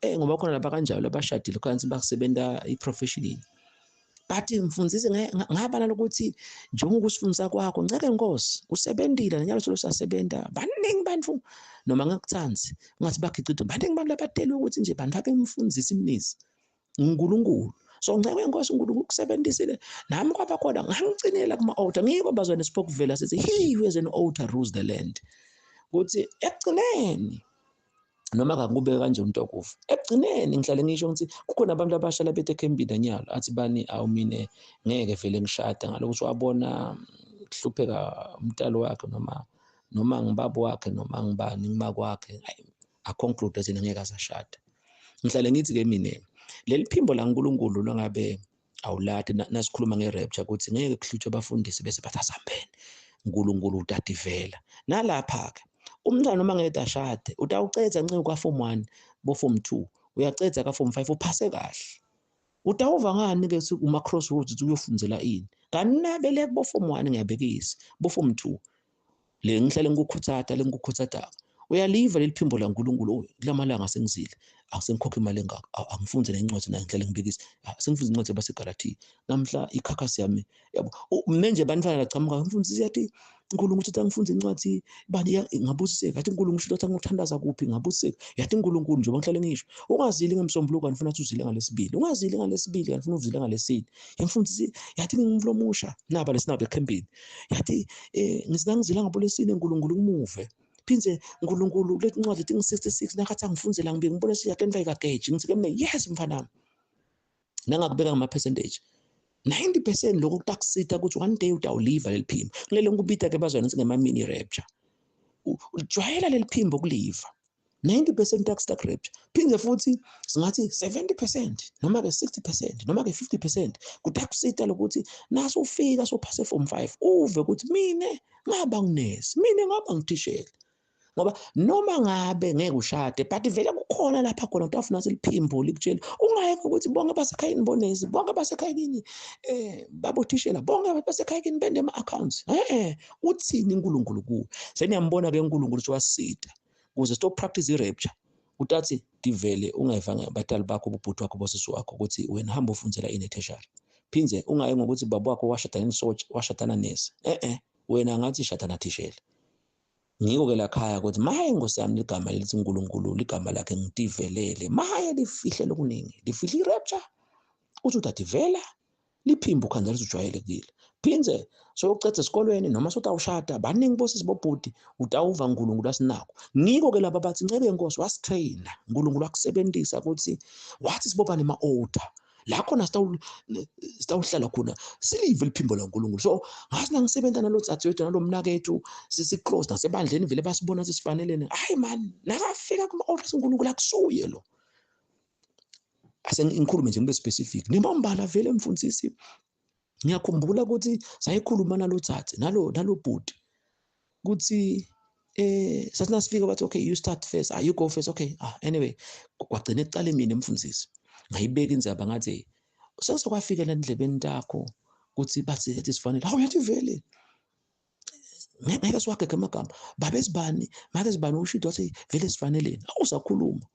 ngoba khona laba kanjalo abashadile kanti bakusebenta i-professionini. But mfundisi ngabala lokuthi njengoba usifundisa kwakho nceke Nkosi usebentile nanyalo solo sasebenta baningi bantu noma ngakuthanzi ungathi bakhicithe baningi bantu labatelwe ukuthi nje bantu abemfundisi imnisi uNkulunkulu. So nceke Nkosi uNkulunkulu kusebenzisile nami kwaba khona ngangicinela kuma altar ngiko bazwane sipokuvela sithi he who has an altar rules the land, ukuthi ekugcineni noma kakubeka kanje umuntu okufa ekugcineni ngihlale ngisho ngithi kukhona abantu abasha labethe ekhempini anyalo athi bani awu mine ngeke vele ngishada ngalokuthi wabona kuhlupheka umntalo wakhe noma ngibaba wakhe noma ngibani ngimakwakhe a-conclude athi ngeke azashada. Ngihlale ngithi ke mina leli phimbo la uNkulunkulu longabe awulati nasikhuluma nge-rapture ukuthi ngeke kuhlutshwe abafundisi bese bathi asambene uNkulunkulu utativela nalapha ke umntwana noma ngeke ashade utawucedza nce kwa form 1 bo form 2 uyacedza ka form 5 uphase kahle utawuva ngani ke uma crossroads uthi uyofundzela ini kanabele kubo form 1 ngiyabekisa bo form 2 le ngihlale ngikukhuthatha le ngikukhuthatha uyaliva leli phimbo la uNkulunkulu kulamalanga sengizile asengikhokha imali engaka angifunze nencwadi na ngihlale ngibekisa sengifunza incwadi yabaseGalatia namhla ikhakhasi yami yabo mina nje bantwana lachamuka ngifundisa yathi uNkulunkulu uthi angifunze incwadi bani ngabusiseka yathi uNkulunkulu uthi angithandaza kuphi ngabusiseka yathi uNkulunkulu njengoba ngihlale ngisho ungazili ngemsombuluko ngifuna ukuthi uzile ngalesibili ungazili ngalesibili ngifuna uzile ngalesine ngifundisa yathi ngimlomusha naba lesinabo ekhempini yathi ngizinangizila ngabolesine uNkulunkulu kumuve phindze uNkulunkulu le ncwadi ethi ngi66 nakathi angifunzela ngibe ngibona siyakhe ikageji ngithi ke mina yes mfana nangakubeka ngama percentage 90% lokho kutakusita ukuthi one day utawuliva leli phimbo kulele ngikubita ke bazwana ukuthi ngema mini rapture ujwayela leli phimbo kuliva 90% tax rapture phindze futhi singathi 70% noma ke 60% noma ke 50% kutakusita lokuthi naso ufika sophase form 5 uve ukuthi mina ngaba ngunesi mina ngaba ngithishela ngoba noma ngabe ngeke ushade but vele kukhona lapha khona utafuna seliphimbo likutshela ungayeka ukuthi bonke basekhayeni bonesi bonke basekhayeni babothishela bonke basekhayeni bende ama accounts uthini uNkulunkulu kuwe seniyambona ke uNkulunkulu wasita ukuze stop practice i-rapture utathi divele ungayivanga batali bakho ububhuti wakho bosisi wakho ukuthi wena hamba ufundzela in tertiary phindze ungayi ngokuthi baba wakho washadana nesotsha washadana nesi wena ngathi shadana thishela. Ngiko ke lakhaya ukuthi maye Nkosi yami ligama lelithi uNkulunkulu ligama lakhe ngitivelele maye lifihle lokuningi lifihle i-rapture uthi utativela liphimbo khanza lisujwayelekile phindze soyokucedza esikolweni noma sotawushada baningi bosisi bobhuti utawuva uNkulunkulu asinako. Ngiko ke laba bathi ncebe Nkosi wasitraina uNkulunkulu akusebenzisa ukuthi wathi siboba nema-altar la khona sitawuhlala khona silive liphimbo laNkulunkulu. So ngathi nangisebenza nalo tsatsi nalo mnakethu sisi-close nasebandleni vele basibona sisifanelene hayi man nakafika kuma-altar uNkulunkulu akusuye lo ase ngikhulume nje ngibe specific nemambala vele mfundisi ngiyakhumbula ukuthi sayikhuluma nalo tsatsi nalo bhuti ukuthi sathi nasifika bathi okay you start first you go first okay anyway kwagcina ekuqala mina mfundisi ngayibeka indzaba ngathi sekuzokwafika endlebeni takho ukuthi bathi ethi sifanele hawu yathi vele ngeke siwagege amagama babe sibani make sibani ushido wathi vele sifaneleni awusakhuluma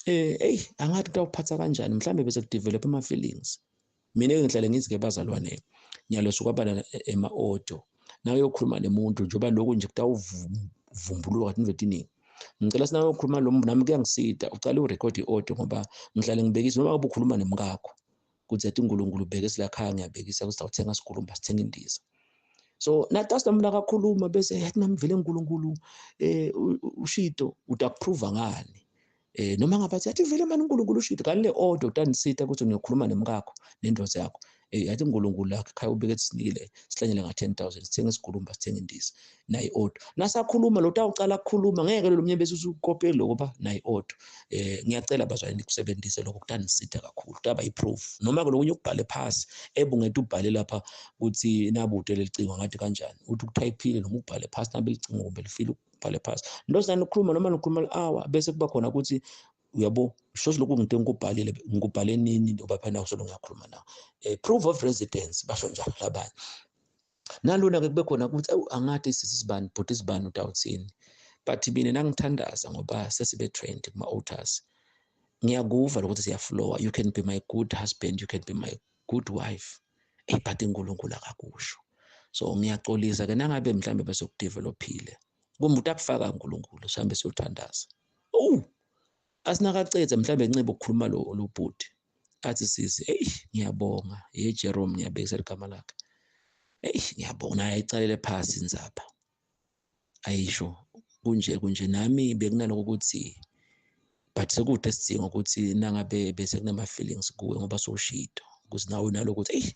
hey angathi kutawuphatha kanjani mhlambe bese kudevelop ama feelings. Mina ngihlale ngithi ke bazalwane nyalo sokwabana ema audio nawe uyokhuluma nemuntu njengoba lokho nje kutawuvumbuluka kathi nivetiningi ngicela sinawe ukhuluma lo nami kuyangisida ucala urecord i-audio ngoba ngihlale ngibekisa noma ngabe ukhuluma nemkakho kuthi athi uNkulunkulu ubheke silakhaya ngiyabekisa ukuthi awuthenga sigulumba sithenga indiza. So natasi nami nakakhuluma bese yathi nami vele uNkulunkulu ushido utakuprova ngani noma ngabathi yathi vele manje uNkulunkulu ushido kanti le audio utanisita ukuthi uyokhuluma nemkakho nendoda yakho yathi uNkulunkulu lakhe khaya ubeke sinikile sihlanyele nga 10000 sithenga isigulumba sithenga indiza nayi audio nasakhuluma lo utawucala ukukhuluma ngeke lo mnye bese usukope lokho ba nayi audio ngiyacela bazalwane nikusebenzise lokho kutanisita kakhulu taba iproof noma ke lokunye ukubhale phasi ebungeke ubhale lapha ukuthi nabude lelicingo ngathi kanjani uthi ukutypeile noma ubhale phasi nabe licingo kumbe lifile ubhale phasi ndosana ukukhuluma noma nokukhuluma hour bese kuba khona ukuthi uyabo shothi lokhu ngidinga ukubhalile ngikubhale nini ngoba phela usolo ngiyakhuluma nawe proof of residence basho njalo labanye nalona ke kube khona ukuthi awu angathi sisibani bhuti sibani utawuthini but mina nangithandaza ngoba sesibe trained kuma altars ngiyakuva lokuthi siyaflowa you can be my good husband you can be my good wife. Hey, but uNkulunkulu akakusho. So ngiyaxolisa ke nangabe mhlambe bese kudevelopile. Kumbe utakufaka uNkulunkulu sihambe siyothandaza. Oh, asinakacethe mhlambe ncebe ukukhuluma lo bhuti. Athi sisi, hey ngiyabonga. Hey Jerome, ngiyabekisa igama lakhe. Hey ngiyabonga, naye ayicalele phasi inzapha. Ayisho kunje kunje nami bekunaloko ukuthi but sekude sidinga ukuthi nangabe bese kunama feelings kuwe ngoba sowushito ukuthi nawe nalokuthi hey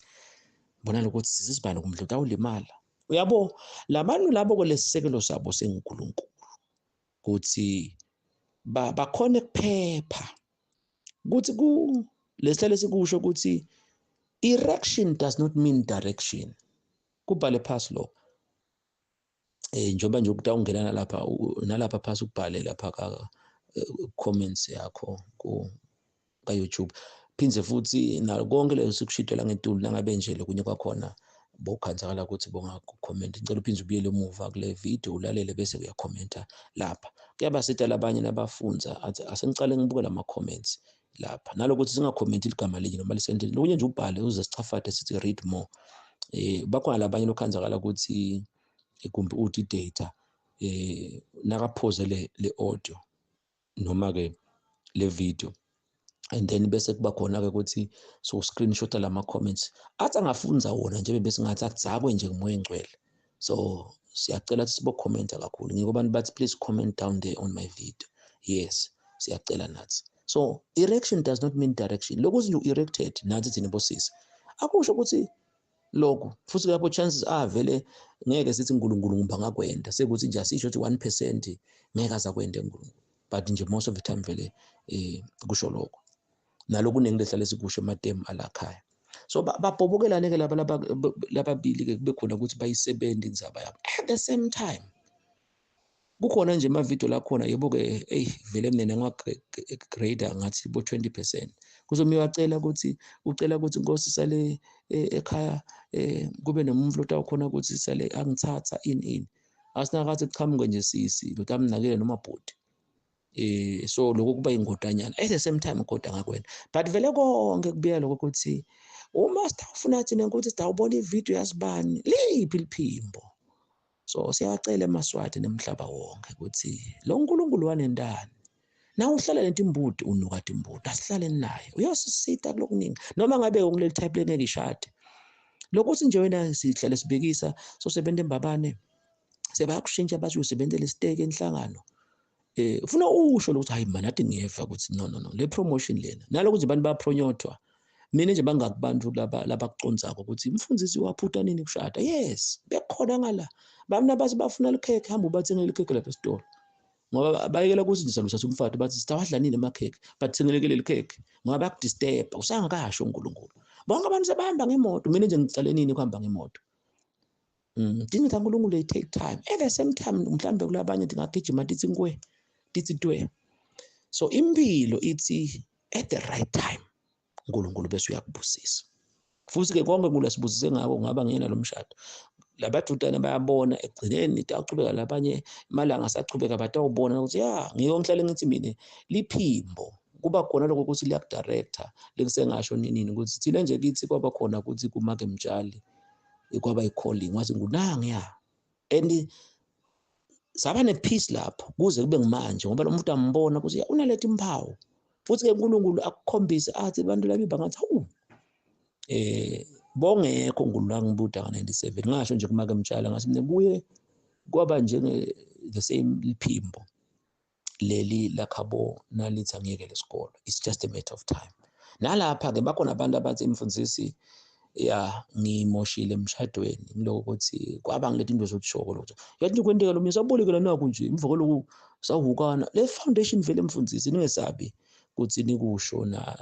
bona lokuthi sisibani kumdla utawulimala. Uyabo labantu labo kwelesisekelo sabo senguNkulunkulu ukuthi bakhone kuphepha ukuthi ku lesihlale sikusho ukuthi erection does not mean direction. Kubhale phasi lokho. Njengoba nje ukutawungena nalapha nalapha phasi ukubhale lapha ka comments yakho ku ka YouTube. Phindze futhi na konke leyo sikushidela ngetulu nangabe nje lokunye kwakhona bokhanzakala ukuthi bonga-comment. Ngicela uphinde ubuyele emuva kule video ulalele bese uyakhomenta lapha. Kuyabasita labanye nabafunza athi asengicale ngibuke lama comments lapha. Nalokuthi singakhomenti igama linye noma lisentence lokunye nje ubhale uze sichafate sithi read more. Bakhona labanye lokhanzakala ukuthi kumbe uthi data nakapause le audio noma ke le video, and then bese kuba khona ke ukuthi so screenshot lama comments athi angafunza wona nje bese ngathi akudzakwe nje ngumoya engcwele. So siyacela ukuthi sibo commenta kakhulu. Ngiko abantu bathi please comment down there on my video. Yes, siyacela nathi. So erection does not mean direction. Lokhu nje erected nathi thina bosisi akusho ukuthi lokho futhi lapho chances are vele ngeke sithi uNkulunkulu ngumba ngakwenda sekuthi nje asisho ukuthi 1% ngeke azakwenda uNkulunkulu, but nje most of the time vele kusho lokho. Naloku kuningi lehlale sikusho ematemu alakhaya. So babhobokelane ke laba lababili ke kube khona ukuthi bayisebenze indzaba yabo at the same time. Kukhona nje ama video la khona yebo ke hey vele mina ngwa-grader ngathi bo 20%. Kuzomiwa wacela ukuthi ucela ukuthi Nkosi sale ekhaya kube nomuntu otawukhona ukuthi sale angithatha in asinakathi kuchamuke nje sisi lotamnakele noma bhuti. So lokho kuba ingodanyana at the same time kodwa ngakwena, but vele konke kubuya lokho ukuthi uma sitawufuna thina ukuthi sitawubona ivideo yasibani liphi liphimbo. So siyacela emaSwati nemhlaba wonke ukuthi lo nkulunkulu wanendani na uhlala lento imbuti unuka imbuti asihlale naye uyosisita kulokuningi noma ngabe ngileli type lengeke ishade lokuthi nje wena sihlale sibekisa so sebenza embabane sebayakushintsha bathi usebenzele isiteke enhlangano. Ufuna usho lokuthi hayi man athi ngiyeva ukuthi no no no le promotion lena nalokuthi abantu bayapromotwa. Mina nje bangakubantu laba labakucondzako ukuthi umfundisi waphutha nini kushada. Yes, bekhona ngala bamna bathi bafuna likhekhe hamba ubathengele likhekhe lapha esitolo ngoba bayekela ukuthi nje saluthatha umfati bathi sitawadla nini emakhekhe bathengelekele likhekhe ngoba bayakudisturb usangakasho uNkulunkulu. Bonke abantu sebahamba ngemoto, mina nje ngicale nini ukuhamba ngemoto. Dinga uNkulunkulu they take time. At the same time mhlambe kulabanye ndingagijima ndithi nkwe ndithi twe. So impilo ithi at the right time uNkulunkulu bese uyakubusisa. Futhi ke konke uNkulunkulu asibusise ngako ngaba ngiyena lo mshado. Labadudana bayabona ekugcineni itaqhubeka labanye malanga asachubeka batawubona ukuthi ya ngiko ngihlale ngithi mina liphimbo kuba khona lokho ukuthi liyakudirector lekusengasho nini ukuthi thina nje kithi kwaba khona ukuthi kumake mtshali kwaba i-calling wathi ngunangi ya and saba ne-peace lapho kuze kube ngimanje ngoba lo muntu ambona ukuthi unaletha impawu futhi ke uNkulunkulu akukhombise athi abantu labi bangathi hawu bongekho uNkulunkulu angibuda nga-97 ngasho nje kumake mtshala ngathi mina kuye kwaba njenge the same liphimbo leli lakhabo nalithi angiyeke lesikolo, it's just a matter of time. Nalapha ke bakhona abantu abathi imfundisi ya ngimoshile emshadweni ngiloko ukuthi kwaba ngilethe into zokushoko lokho yathi kwenteka lo mina sabolekela naku nje emva kwaloko sahukana le foundation vele emfundisi ningesabi ukuthi nikusho na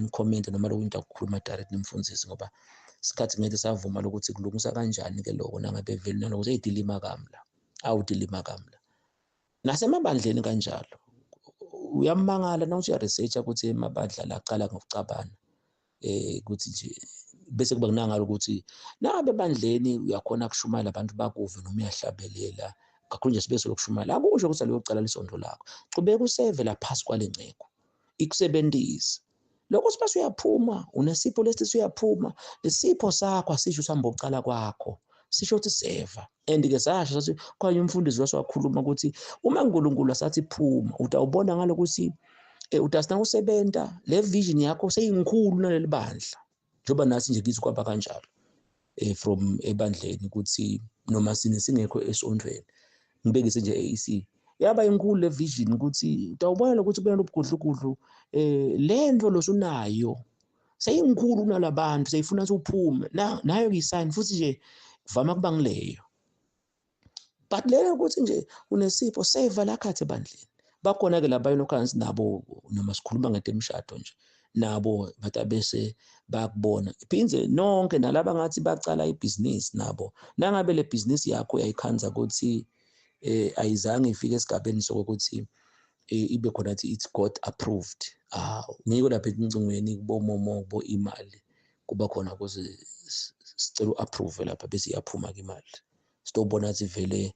nicomment noma lokho into akukhuluma direct nemfundisi ngoba isikhathi ngeke savuma lokuthi kulungisa kanjani ke lokho nangabe vele nalokuthi eyidilima kamla awudilima kamla nasemabandleni kanjalo uyamangala nawuthi uyaresearcha ukuthi emabandla laqala ngokucabana ukuthi nje bese kuba kunangalo ukuthi nabe ebandleni uyakhona ukushumayela abantu bakuve noma uyahlabelela kakhulu nje sibe sokushumayela akusho ukuthi aliyocala lisonto lakho chubeka useve la phasi kwale nceko ikusebenzise. Lokho siba uyaphuma, unesipho lesi uyaphuma, lesipho sakho asisho usihamba ucala kwakho, sisho ukuthi seva. And ke sasho sathi kwanye umfundisi wakhuluma ukuthi uma uNkulunkulu asathi phuma, utawubona ngalokuthi utasina usebenta le vision yakho seyinkhulu naleli bandla. Njengoba nathi nje kithi kwaba kanjalo from ebandleni ukuthi noma sine singekho esontweni, ngibekise nje AEC yaba inkulu le vision ukuthi utawubona ukuthi kubena lobugudlugudlu lento losunayo seyinkulu kunalabantu, seyifuna uphume nayo isign futhi nje kuvama kuba ngileyo. But lena ukuthi nje unesipho seva lakhathi ebandleni. Bakhona ke labayo lokhansi nabo noma sikhuluma ngetemshado nje nabo batabese bayakubona. Phindze nonke nalaba ngathi bacala ibhizinisi nabo, nangabe le bhizinisi yakho uyayikhanza ukuthi ayizange ifike esigabeni sokuthi ibe khona ukuthi it's God approved. Ngiko lapha encingweni kubo momo kubo imali kuba khona ukuze sicela u-approve lapha bese iyaphuma ke imali. Sitobona ukuthi vele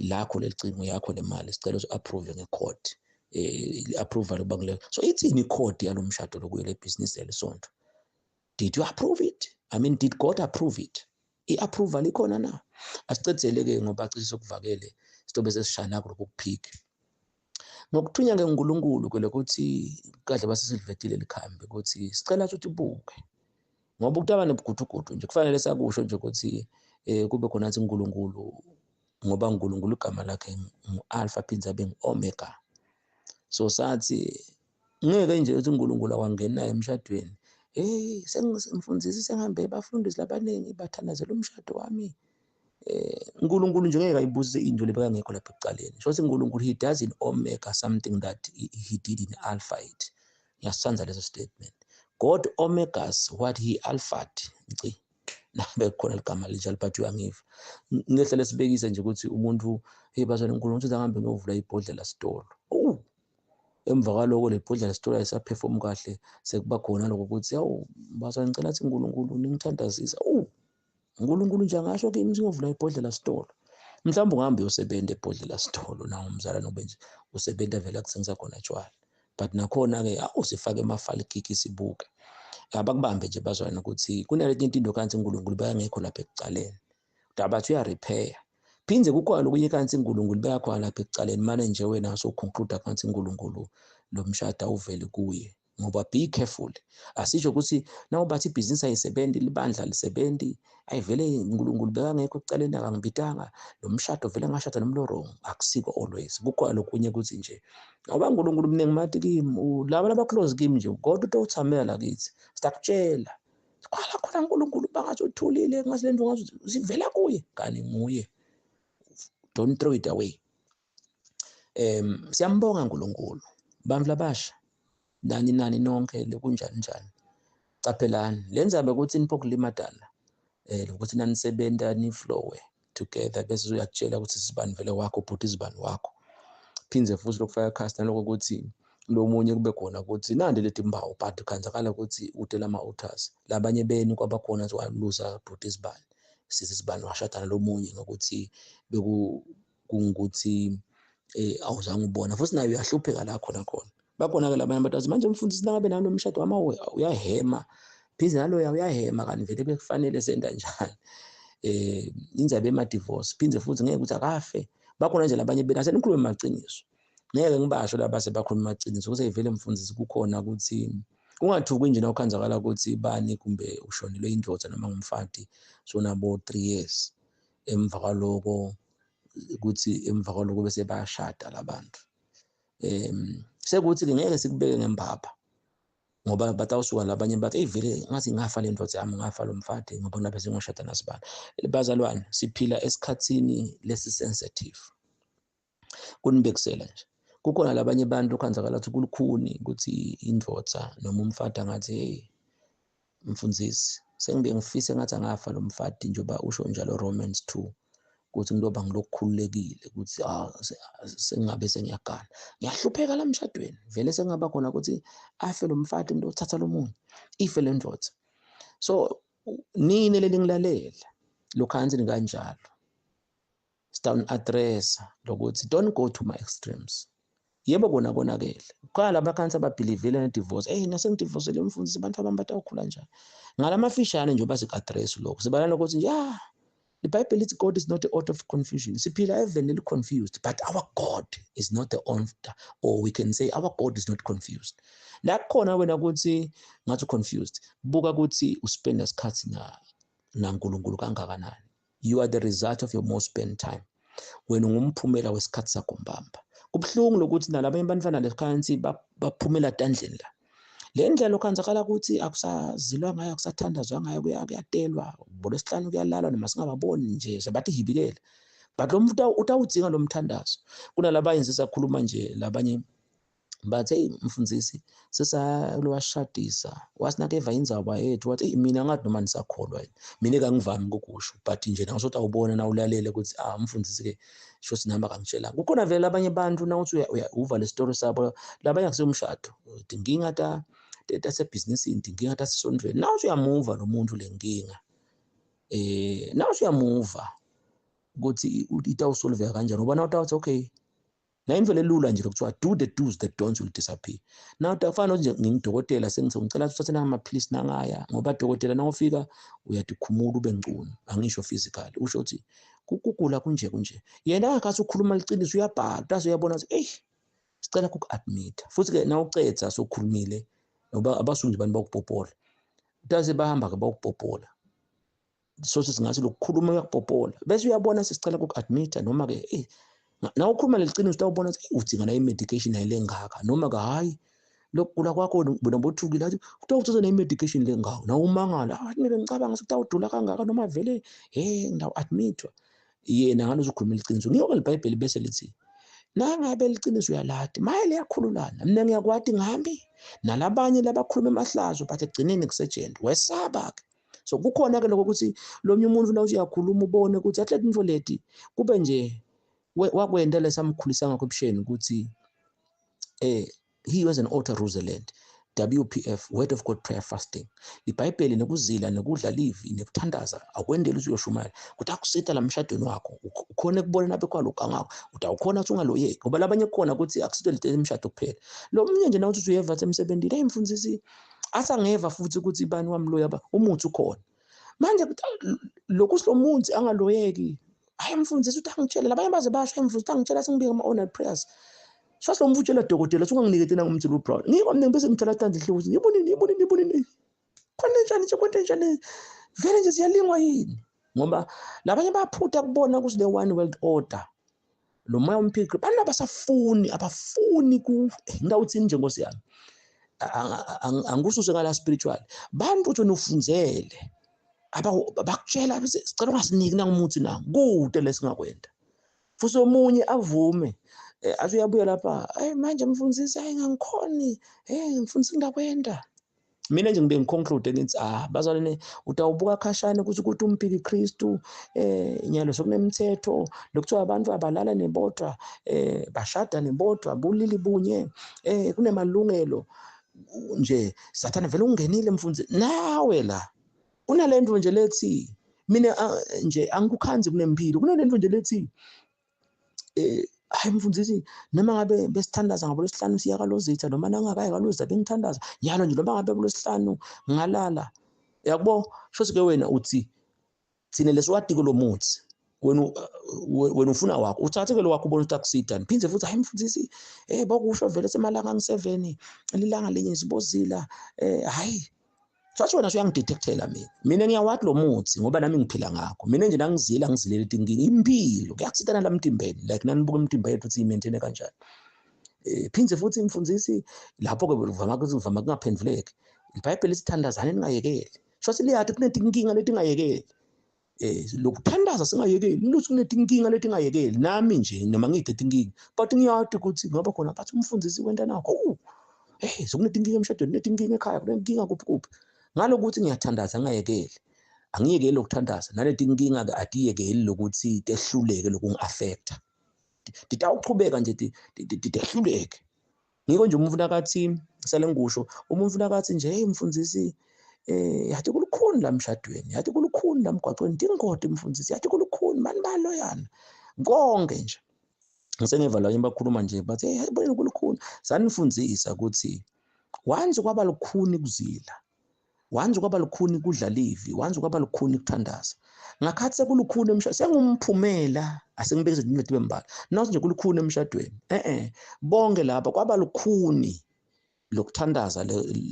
lakho lelicingo yakho le mali sicela u-approve nge-code. I-approval kuba ngile. So ithini i-code yalomshado lokuyo le business lelisonto? Did you approve it? I mean, did God approve it? I-approval ikhona na? Asicedzele ke ngoba cishe sokuvakele sitobe sesishana kulokhu kuphika. Ngokuthunya ke uNkulunkulu ke lokuthi kahle basisivetile likhambi ukuthi sicela ukuthi ubuke. Ngoba ukutaba nebugudugudu nje kufanele sakusho nje ukuthi kube khona athi uNkulunkulu, ngoba uNkulunkulu igama lakhe ngu-Alpha phindze abe ngu-Omega. So sathi ngeke nje ukuthi uNkulunkulu awangena emshadweni. Hey, sengimfundisi sengihambe bafundisi labaningi bathandazela umshado wami. uNkulunkulu nje ngeke ayibuze into lebekangekho lapha ekuqaleni. So uNkulunkulu he does in Omega something that he did in Alpha it. Ngiyasithanda leso statement. God omegas what he alphaed. Ngci. Nabe khona ligama linjalo but uyangiva. Ngehlele sibekise nje ukuthi umuntu hey bazalwane uNkulunkulu uthi angihambe ngiyovula ibhodlela sitolo. Emva kwaloko le bhodlela sitolo ayisaperform kahle sekuba khona lokho ukuthi awu bazalwane ngicela ukuthi uNkulunkulu ningithandazise. uNkulunkulu nje angasho kimi ukuthi ngiyovula ibhodlela sitolo. Mhlawumbe ungahambe uyosebenza ebhodlela sitolo nawo umzalwane ube nje usebenza vele kuthengisa khona tshwala. But nakhona ke awusifake emafalikiki sibuke. Abakubambe nje bazalwane ukuthi kunaletinye izinto kanti uNkulunkulu bayangekho lapha ekuqaleni. Udabathi uya repair. Phindze kukhona lokunye kanti uNkulunkulu bayakhona lapha ekuqaleni manje nje wena so conclude kanti uNkulunkulu lo mshado awuveli kuye. Ngoba be careful. Asisho ukuthi nawubathi ibhizinisi ayisebenzi, libandla lisebenzi, ayivele uNkulunkulu bekangekho ekuqaleni akangibitanga, lo mshado vele ngashada nomlo wrong. Akusiko always. Kukhona lokunye ukuthi nje ngoba uNkulunkulu mningi mathi kimi laba laba close kimi nje kodwa utothamela lakithi. Sitakutshela. Kwala khona uNkulunkulu bangathi uthulile ngathi lento ngathi sivela kuye kani nguye. Don't throw it away. Siyambonga uNkulunkulu. Bantu labasha nani nani nonke lekunjani njani. Caphelani lenza ukuthi nipokulimadana lokuthi nanisebenta ni flow together bese uyakutshela ukuthi sibani vele wakho bhuti izibani wakho. Phindze futhi lokufaka cast naloko ukuthi lo munye kube khona ukuthi nandi leti imbawu but khanzakala ukuthi utela ama altars labanye benu kwabakhona ukuthi waluza bhuti izibani sisi sibani washadana lo munye ngokuthi beku kungukuthi awuzange ubona futhi naye uyahlupheka la khona khona. Bakhona ke labanye abantu manje umfundisi nangabe nalo umshado wama uyahema phindze naloya uyahema kanti vele bekufanele senda njani. Indzaba ema divorce phindze futhi ngeke ukuthi akafe. Bakhona nje labanye bena senikhulume amaqiniso. Ngeke ngibasho laba sebakhuluma amaqiniso ukuthi vele mfundisi kukhona ukuthi ungathuki nje nawukhanzakala ukuthi bani kumbe ushonelwe indoda noma ngumfati so nabo 3 years emva kwaloko ukuthi emva kwaloko bese bayashada labantu. Sekuthi ke ngeke sikubeke ngembaba ngoba batawusuka labanye bathi hey vele ngathi ngafa le ndoda yami ngafa lo mfati ngoba nabe sengishada nasibani. Bazalwane siphila esikhatsini lesi sensitive. Kunibekisela nje kukhona labanye abantu okhanzakala ukuthi kulukhuni ukuthi indoda noma umfati angathi hey mfundisi sengibe ngifise ngathi angafa lo mfati njengoba usho njalo Romans 2 ukuthi ngiloba ngilokukhululekile ukuthi sengabe sengiyagana ngiyahlupheka la emshadweni vele sengaba khona ukuthi afe lo mfati ngilothatha lo munye ife le ndoda. So nini lelingilalela lokhanzi kanjalo down address lokuthi don't go to my extremes. Yebo kona konakele. Kuqala abakhansi ababhilivile ne-divorce. Hey, nasengidivosele umfundisi abantu abami batawukhula njani? Ngalamafishane nje basik-address lokho. Sibala ukuthi nje the Bible lithi God is not the author of confusion. Siphila eveni confused, but our God is not the author, or we can say our God is not confused. La khona wena ukuthi ngathi confused, buka ukuthi uspenda isikhathi naNkulunkulu kangakanani. You are the result of your most spent time. Wena ungumphumela wesikhathi sakho mbamba. Kubuhlungu lokuthi nalabanye abantwana lesikhansi baphumela tandleni la. Le ndlela okhanzakala ukuthi akusazilwa ngayo, akusathandazwa ngayo, kuyatelwa bolwesihlanu kuyalalwa noma singababoni nje sebathi hibikele, but lo muntu utawudzinga lo mthandazo. Kunalabanye sisakhuluma nje labanye bathi hey mfundisi sesalowashadisa wasinakeva indzaba yethu, wathi hey mina ngathi noma nisakholwa yini, mina kangivami ukukusho but nje nawusothi awubona na ulalele ukuthi mfundisi ke sho sinihamba kangitshela. Kukhona vele abanye abantu nawuthi uva le story sabo, labanye akusiyomshado, tinkinga ta tasebhizinisini, tinkinga tasesontweni, nawuthi uyamuva lo muntu le nkinga, nawuthi uyamuva ukuthi itawusolveka kanjani, ngoba nawutawuthi okay na indlela elula nje lokuthiwa do the do's, the don'ts will disappear. Now kufana nje ngingidokotela sengicela uthathe nangamaphilisi nangaya, ngoba dokotela nawufika uyadikhumula ube ngcono, angisho physically, usho ukuthi kugula kunje kunje. Yena akathi ukhuluma liqiniso, uyabhala bese uyabona ukuthi hey sicela ukuadmit. Futhi ke nawucetha sokhulumile ngoba abasunje abantu bakupopola, bese bahamba ke bakupopola, so singathi lokukhuluma uyakupopola bese uyabona sisicela ukuadmit noma ke eh na ukhuluma leliqiniso utawubona ukuthi udinga na i-medication ayilengaka, noma ke hayi lokugula kwakho bona bothukile athi utawuthatha ne-medication lengaka, nawe umangala mina ngicabanga ukuthi utawudula kangaka noma vele hey ngitawu-admithwa. Yena ngalo uzokhuluma iqiniso. Ngiyoko iBhayibheli bese lithi nangabe liqiniso uyalati maye liyakhululana, mina ngiyakwati ngami nalabanye labakhuluma emahlazo but ekugcineni kusetshenzwa wesaba ke. So kukhona ke lokho ukuthi lomnye umuntu nawuthi uyakhuluma ubone ukuthi athlete into leti kube nje wakwenda lesamkhulisa ngakho ebusheni ukuthi he was an author Rosalind WPF, Word of God Prayer Fasting. IBhayibheli nokuzila nokudla livi nekuthandaza akwendeli ukuthi uyoshumayela, ukuthi akusita la mshadweni wakho ukhona ukubona nabe kwalokangako utawukhona ukuthi ungaloyeki, ngoba labanye khona ukuthi akusito lento emshado kuphela. Lo munye nje nawuthi uyeva emsebenzini, hey mfundisi asangeva futhi ukuthi bani wamloya ba umuthi ukhona manje lokhu silomuntu angaloyeki. Hayi mfundisi uthi angitshele, labanye baze basho mfundisi angitshela sengibika ama online prayers. Sase umfutshela dokotela unganginikete nangumthi lo brown. Ngiko mina bese ngithola tandla ihlukuthi ngibonini ngibonini ngibonini. Khona njani nje konke njani vele nje siyalingwa yini? Ngoba labanye bayaphutha kubona ukuthi the one world order. Lo moya umphikri bantu abasafuni abafuni ku ngawuthini nje Nkosi yami. Angikususe ngala spiritual. Bantu uthi ufunzele. Abakutshela sicela ungasiniki nangumuthi na kude lesingakwenda. Futhi omunye avume athi uyabuya lapha, hey manje mfundisi hayi ngangikhoni, hey mfundisi ngiyakwenda. Mina nje ngibe ngiconclude ngithi bazalwane utawubuka khashana ukuthi ukuthi umphiki Kristu nyalo sokunemithetho lokuthiwa abantu abalala nebodwa bashada nebodwa bulili bunye kunemalungelo nje Sathane vele ungenile mfundisi nawe la unalento nje lethi mina nje angikukhanzi kunempilo kunalento nje lethi hayi mfundisi noma ngabe besithandaza ngabo lesihlanu siya kalozitha noma nangakayi kalozitha bengithandaza nyalo nje noma ngabe kulesihlanu ngalala yakubo shothi ke wena uthi thina lesiwadiko lomuthi wena ufuna wakho uthathe ke lo wakho ubona ukuthi akusida phindze futhi hayi mfundisi bakusho vele semalanga ngi7 lilanga linye sibozila hayi sathi wena usuyangidetectela mina ngiyawathi lo muthi ngoba nami ngiphila ngakho mina nje nangizila ngizilela inkinga impilo kuyakusitana la mtimbeni like nanibuka imtimba yethu ukuthi imaintain kanjani phindze futhi imfundisi lapho ke uvama ukuthi uvama kungaphenduleki iBhayibheli sithandazana ningayekeli shothi liyathi kunetinkinga letingayekeli lokuthandaza singayekeli lutho kunetinkinga letingayekeli nami nje noma ngide tinkinga but ngiyathi ukuthi ngoba khona bathi umfundisi wenta nakho sokunetinkinga emshadweni kunetinkinga ekhaya kunenkinga kuphi kuphi ngalokuthi ngiyathandaza ngayekeli angiyekeli lokuthandaza naletinkinga ke atiyekeli lokuthi tehluleke lokungi-affecta titawuchubeka nje tehluleke. Ngiko nje umuntu nakathi sale ngisho umuntu nakathi nje hey mfundisi yathi kulukhuni la emshadweni yathi kulukhuni la emgwaqweni tingoti mfundisi yathi kulukhuni mani baloyana konke nje. Ngisengeva labanye bakhuluma nje bathi hey boneni kulukhuni. Sanifundisa ukuthi once kwaba lukhuni kuzila, once kwaba lukhuni kudla livi, once kwaba lukhuni kuthandaza, ngakhathi sekulukhuni emshadweni sengumphumela. Asengibeke izinto bembala nathi nje kulukhuni emshadweni, bonke lapha kwaba lukhuni lokuthandaza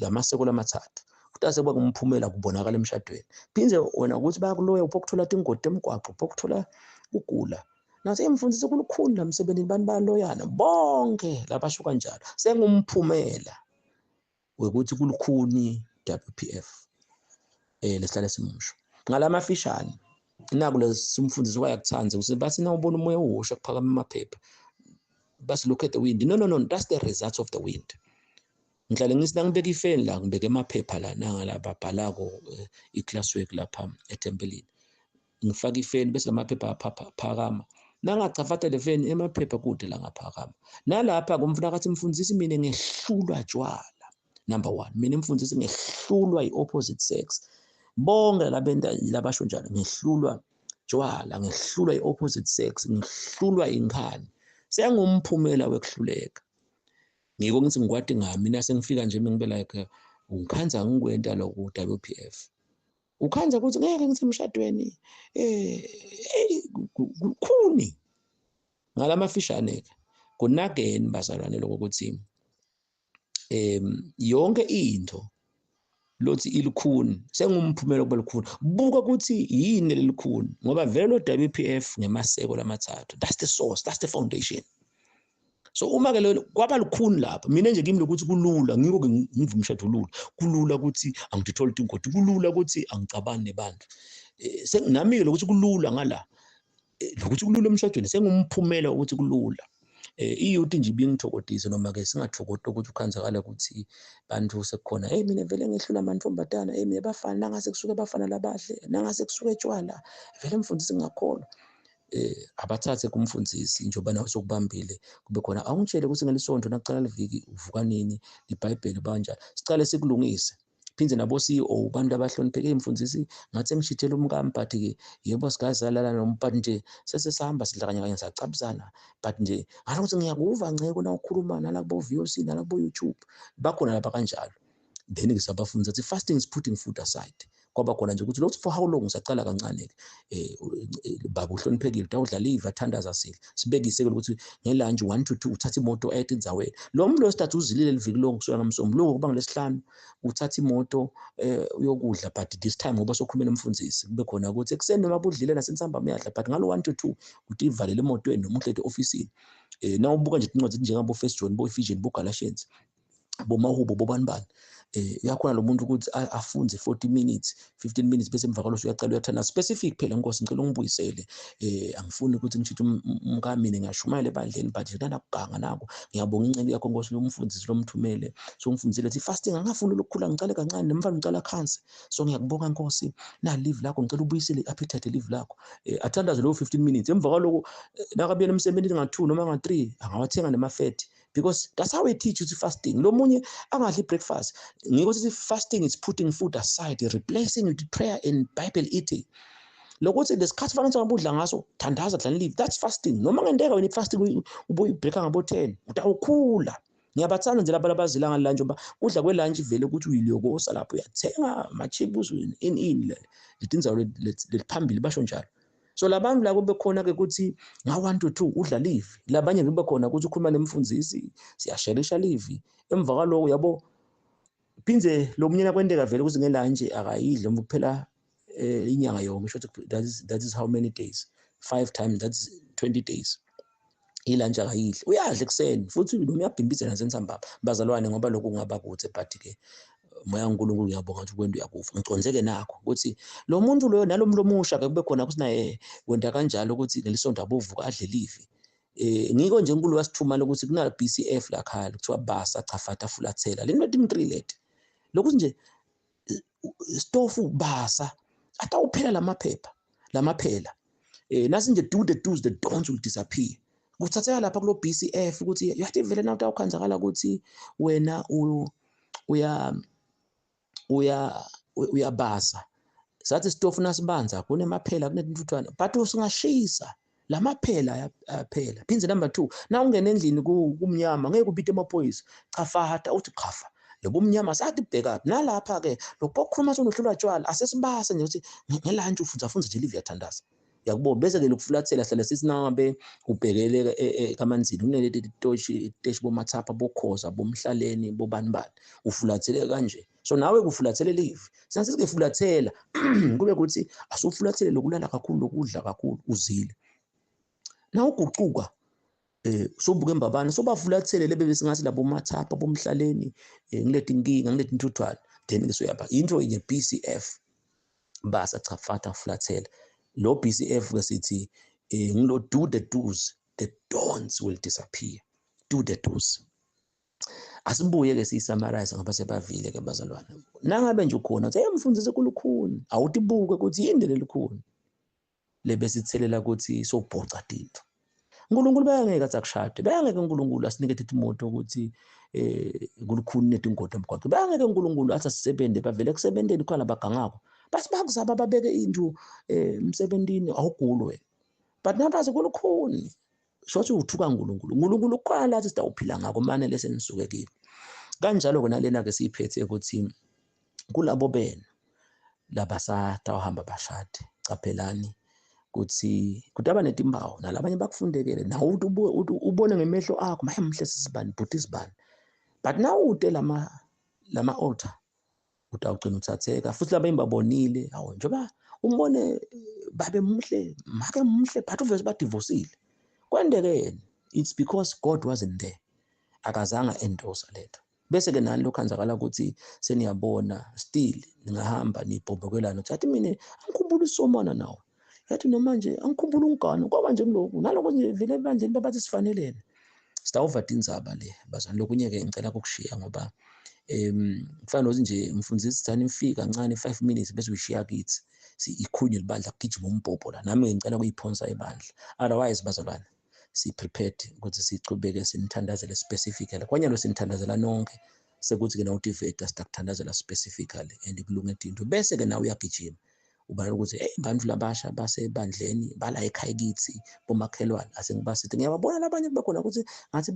lamaseko lamathathu kutase kuba ngumphumela kubonakala emshadweni. Phinde wena ukuthi bayakuloya upho kuthola tingoti emgwaqo, upho kuthola kugula, nathi emfundisi kulukhuni la msebenzini, bantu bayaloyana bonke labasho kanjalo, sengumphumela wekuthi kulukhuni WPF lesihlale simusho ngalamafishane. Naku lesimfundisi wayakuthanda ukuthi bathi nawubona umoya uhosha kuphakama amaphepha, basi look at the wind. No, no, no, that's the result of the wind. Ngihlale ngithi nangibeka ifeni la, ngibeke amaphepha la nangala babhalako i-classwork lapha ethempelini, ngifaka ifeni bese lamaphepha aphakama. Nangachafata le feni emaphepha kude la ngaphakama. Nalapha kumfuna kathi mfundisi mina ngehlulwa tshwala. Number 1, mina mfundisi ngehlulwa i-opposite sex. Bonke labenta labasho njalo, ngehlulwa tshwala, ngehlulwa i-opposite sex, ngehlulwa inkhani. Sengumphumela wekuhluleka. Ngiko ngithi ngikwati ngami mina sengifika nje ngibe like ungikhanza ngikwenta lokhu WPF. Ukhanza ukuthi ngeke ngithi emshadweni kukhuni ngalamafishane ke kunakeni bazalwane lokho ukuthi yonke into lothi ilukhuni sengumphumela kuba lukhuni. Buka ukuthi yini lelikhuni, ngoba vele lo WPF ngemaseko lamathathu, that's the source, that's the foundation. So uma ke lo kwaba lukhuni lapha, mina nje kimi lokuthi kulula, ngiko ke ngivuma umshado lula, kulula ukuthi angithole ingodi, kulula ukuthi angicabani nebantu, senginami ke lokuthi kulula ngala lokuthi kulula emshadweni sengumphumela ukuthi kulula. Iyouth nje ibingithokodisa noma ke singathokoti ukuthi ukhanzakala ukuthi bantu sekukhona hey mina vele ngehlula amantombazana, hey mina bafana nangase kusuke bafana labahle, nangase kusuke tshwala, vele mfundisi ngakholwa. Abathathe kumfundisi njengoba nawe sokubambile kube khona awungitshele ukuthi ngelisonto nakucala liviki uvuka nini, iBhayibheli banjani, sicale sikulungise. Phinde nabo CEO abantu abahlonipheke imfundisi ngathi ngishithela umkami but ke yebo sigazalala nomphathi nje sesesihamba sidla kanye kanye sacabuzana but nje ngalokuthi ngiyakuva nceko na ukhuluma nala kubo VOC nala kubo YouTube bakhona lapha kanjalo. Then ke sabafundisa ukuthi fasting is putting food aside. Kwaba khona nje ukuthi lokhu for how long sacala kancane ke baba uhloniphekile utawudla live athandaza sile sibekise ke ukuthi ngelunch 1 to 2 uthatha imoto ethi endzaweni lo muntu lo start uzilile liviki lonke kusuka ngomsombuluko kuba ngelesihlanu uthatha imoto uyokudla but this time ngoba sokhuluma nomfundisi kube khona ukuthi ekuseni noma budlile nasensambama uyadla but ngalo 1 to 2 uthi ivalele emotweni noma uhlede officeini. Na ubuka nje incwadi njengabo First John bo Ephesians bo Galatians bomahubo bobani bani uyakhona lo muntu ukuthi afunze 40 minutes 15 minutes bese emva kwalokho uyacela uyathanda specific phela Nkosi ngicela ungibuyisele angifuni ukuthi ngishithe umkami mina ngiyashumayela ebandleni but nje nakuganga nako ngiyabonga inceku yakho Nkosi lomfundisi lomthumele so ngifundisile ukuthi fasting angafuni lokukhula ngicale kancane nemfana ngicala khansi so ngiyakubonga Nkosi na leave lakho ngicela ubuyisele i-appetite leave lakho athandaze lo 15 minutes emva kwaloko nakabuyela emsebenzini nga2 noma nga3 angawathenga nemafethi. Because that's how we teach you fasting. Lo munye angadli breakfast. Ngiko sithi fasting is putting food aside, replacing with prayer and Bible eating. Lokuthi lesikhathi fanele ngabudla ngaso thandaza dlani leave. That's fasting. Noma ngenteka wena fasting ubuye break ngabo 10 utawukhula. Ngiyabathanda nje laba labazila ngalunch ngoba kudla kwelunch vele ukuthi uyilokosa lapho uyathenga ama-chips in letindzawo leliphambili basho njalo. So labantu la kube khona ke ukuthi nga 1 to 2 udla live labanye kube khona ukuthi ukhuluma nemfundisi siyasherisha live emva kwaloko yabo phindze lo munye kwenteka vele ukuthi ngelanje akayidli uma kuphela inyanga yonke sho that is how many days 5 times that's 20 days ilanje akayidli uyadla ekseni futhi noma uyabhimbizela nasensambama bazalwane ngoba lokho kungaba kuthi but ke moya kaNkulunkulu uyabonga ukuthi kwento uyakufa ngiconzeke nakho ukuthi lo muntu loyo nalomlomo usha ke kube khona ukuthi naye wenda kanjalo ukuthi ngelisonto abovuka adle live ngiko nje uNkulunkulu wasithuma ukuthi kuna BCF la khaya kuthiwa basa chafata fulathela le nto imthree let lokhu nje stofu basa atawuphela lamaphepha lamaphela nasi nje do the do's the don'ts will disappear kuthatheka lapha kulo BCF ukuthi yathi vele na utawukhanzakala ukuthi wena uyabasa sathi sitofu nasibanza kunemaphela kunentuthwane but usingashisa Lamaphela ayaphela. Phindze number 2, na ungena endlini kumnyama ngeke ubite amaphoyisa, chafata uthi chafa lobumnyama sathi bheka nalapha ke lokho okukhuluma sonohlulwa tshwala asesibase nje ukuthi ngelantshi ufunza funza nje live yathandaza yakubo. Bese ke lokufulathela hlala sithi nangabe ubhekele kamanzini kuneleti toshi teshi bomathapha bokhoza bomhlaleni bobani bani ufulathele kanje. So nawe kufulathele live sinase sikefulathela kube ukuthi asufulathele lokulala kakhulu lokudla kakhulu uzile na uguquka sobuke embabane sobafulathele lebe besingathi labo mathapha bomhlaleni ngileti inkinga ngileti intuthwane then ke soyapha into inye BCF basa chafata fulathela lo BCF ke sithi ngilo do the do's, the don'ts will disappear. Do the do's. Asibuye ke siyisummarize ngoba sebavile ke bazalwane. Nangabe nje ukhona uthi hey mfundisi kulukhuni, awutibuke ukuthi yini lelikhuni lebesithelela ukuthi sobhoca tinto. uNkulunkulu bayangeke athi akushade, bayangeke uNkulunkulu asinikete imoto ukuthi kulukhuni netingodo emgwaqo, bayangeke uNkulunkulu athi asisebente bavele kusebenteni khona bagangako basi bakuzaba babeke into emsebentini awuguli wena, but nabazi kulukhuni shothi uthuka uNkulunkulu. uNkulunkulu kukhona lathi sitawuphila ngako mane lesenisuke kibo. Kanjalo ke nalena ke siyiphethe ukuthi kulabo bena labasatawuhamba bashade, caphelani kuthi kutaba netimbawo nalabanye bakufundekele nawe ubone ngemehlo akho maye mhle sisibani bhuti sibani, but now ude lama altar utawugcina uthatheka futhi labanye babonile awu njengoba umbone babe muhle make muhle but uveze badivosile kwendekeni. It's because God wasn't there, akazange endorse letho. Bese ke nani lokhanzakala ukuthi seniyabona still ningahamba nibhombokelana uthi athi mina angikhumbula isomana nawe, yathi noma nje angikhumbula ungane kwaba nje kuloko naloko nje vele ebandleni babathi sifanelene. Sitawuva tindzaba le bazani. Lokunye ke ngicela ukukushiya ngoba mfana nokuthi nje ngifundisa ithani ifika kancane 5 minutes bese uyishiya kithi ikhunye libandla kugijima umbhobho la, nami ngicela kuyiphonsa ibandla. Otherwise bazalwane si prepared ukuthi sichubeke sinithandazele specifically kwanyalo sinithandazela nonke sekuthi ke nawutiveta sitakuthandazela specifically and kulunge tinto. Bese ke nawe uyagijima ubala ukuthi hey bantu labasha basebandleni bala ekhaya kithi bomakhelwane asengibasithi ngiyababona labanye bakhona ukuthi ngathi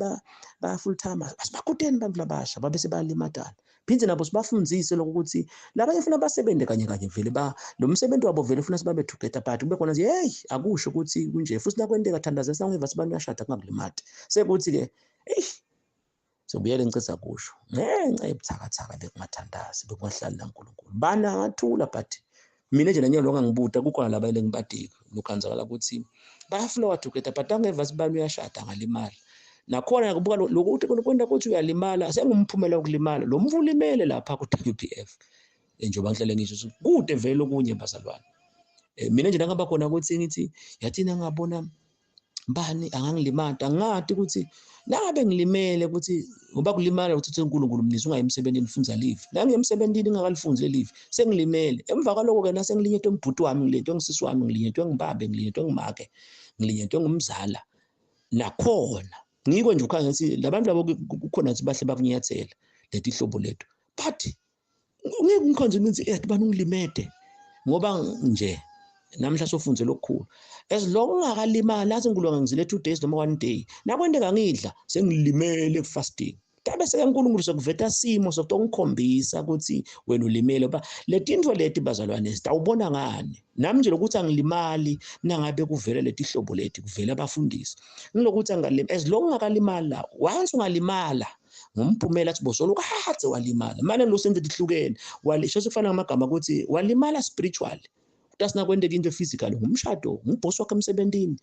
ba full time asibakuteni bantu labasha babe sebalimadana. Phindze nabo sibafundzise lokho ukuthi labanye funa basebenze kanye kanye vele ba lo msebenzi wabo vele funa sibabe together but kube khona nje hey akusho ukuthi kunje futhi nakwenteka thandaza sangeva sibantu yashada kungakulimati sekuthi ke hey sobuyele ngicela kusho ngenxa ebuthakathaka bekungathandazi bekungahlali naNkulunkulu bana ngathula. But mina nje nanyalo ngangibuta kukhona laba lengibadika lokhanzakala ukuthi bayaflowa together but angeva sibani uyashada ngalimala nakhona kubuka lokuthi kwenda ukuthi uyalimala sengumphumela wokulimala lo mvu ulimele lapha ku WPF njengoba ngihlale ngisho kude vele okunye bazalwane. Mina nje ngaba khona ukuthi ngithi yathina ngabona bani angangilimata ngathi ukuthi nangabe ngilimele ukuthi ngoba kulimala ukuthi uNkulunkulu mnisi ungayemsebenzini mfunza live nangemsebenzini ngingakalifunzi live sengilimele emva kwaloko ke nasengilinyetwe umbhuti wami ngilinyetwe ngisisi wami ngilinyetwe ngibabe ngilinyetwe ngimake ngilinyetwe ngumzala nakhona ngiko nje ukhanga ngithi labantu labo kukhona ukuthi bahle bakunyathela leti hlobo lethu but ngeke ngikhonze ngithi ethi bani ungilimede ngoba nje namhla sofunze lokukhulu as long ungakalimali athi ngilwa ngizile 2 days noma 1 day nakwenteka ngidla sengilimele kufasting tabe sekaNkulunkulu sokuveta simo sokungikhombisa ukuthi wena ulimele ba letinto leti bazalwane sitawubona ngani nami nje lokuthi angilimali nangabe kuvela leti hlobo leti kuvela abafundisi ngilokuthi angalimali as long ungakalimala once ungalimala ngumphumela athi bosolo kade walimala manje lo senze dihlukene walisho sekufana ngamagama ukuthi walimala spiritually utasina kwenteka into physical ngumshado ngubhosi wakhe emsebentini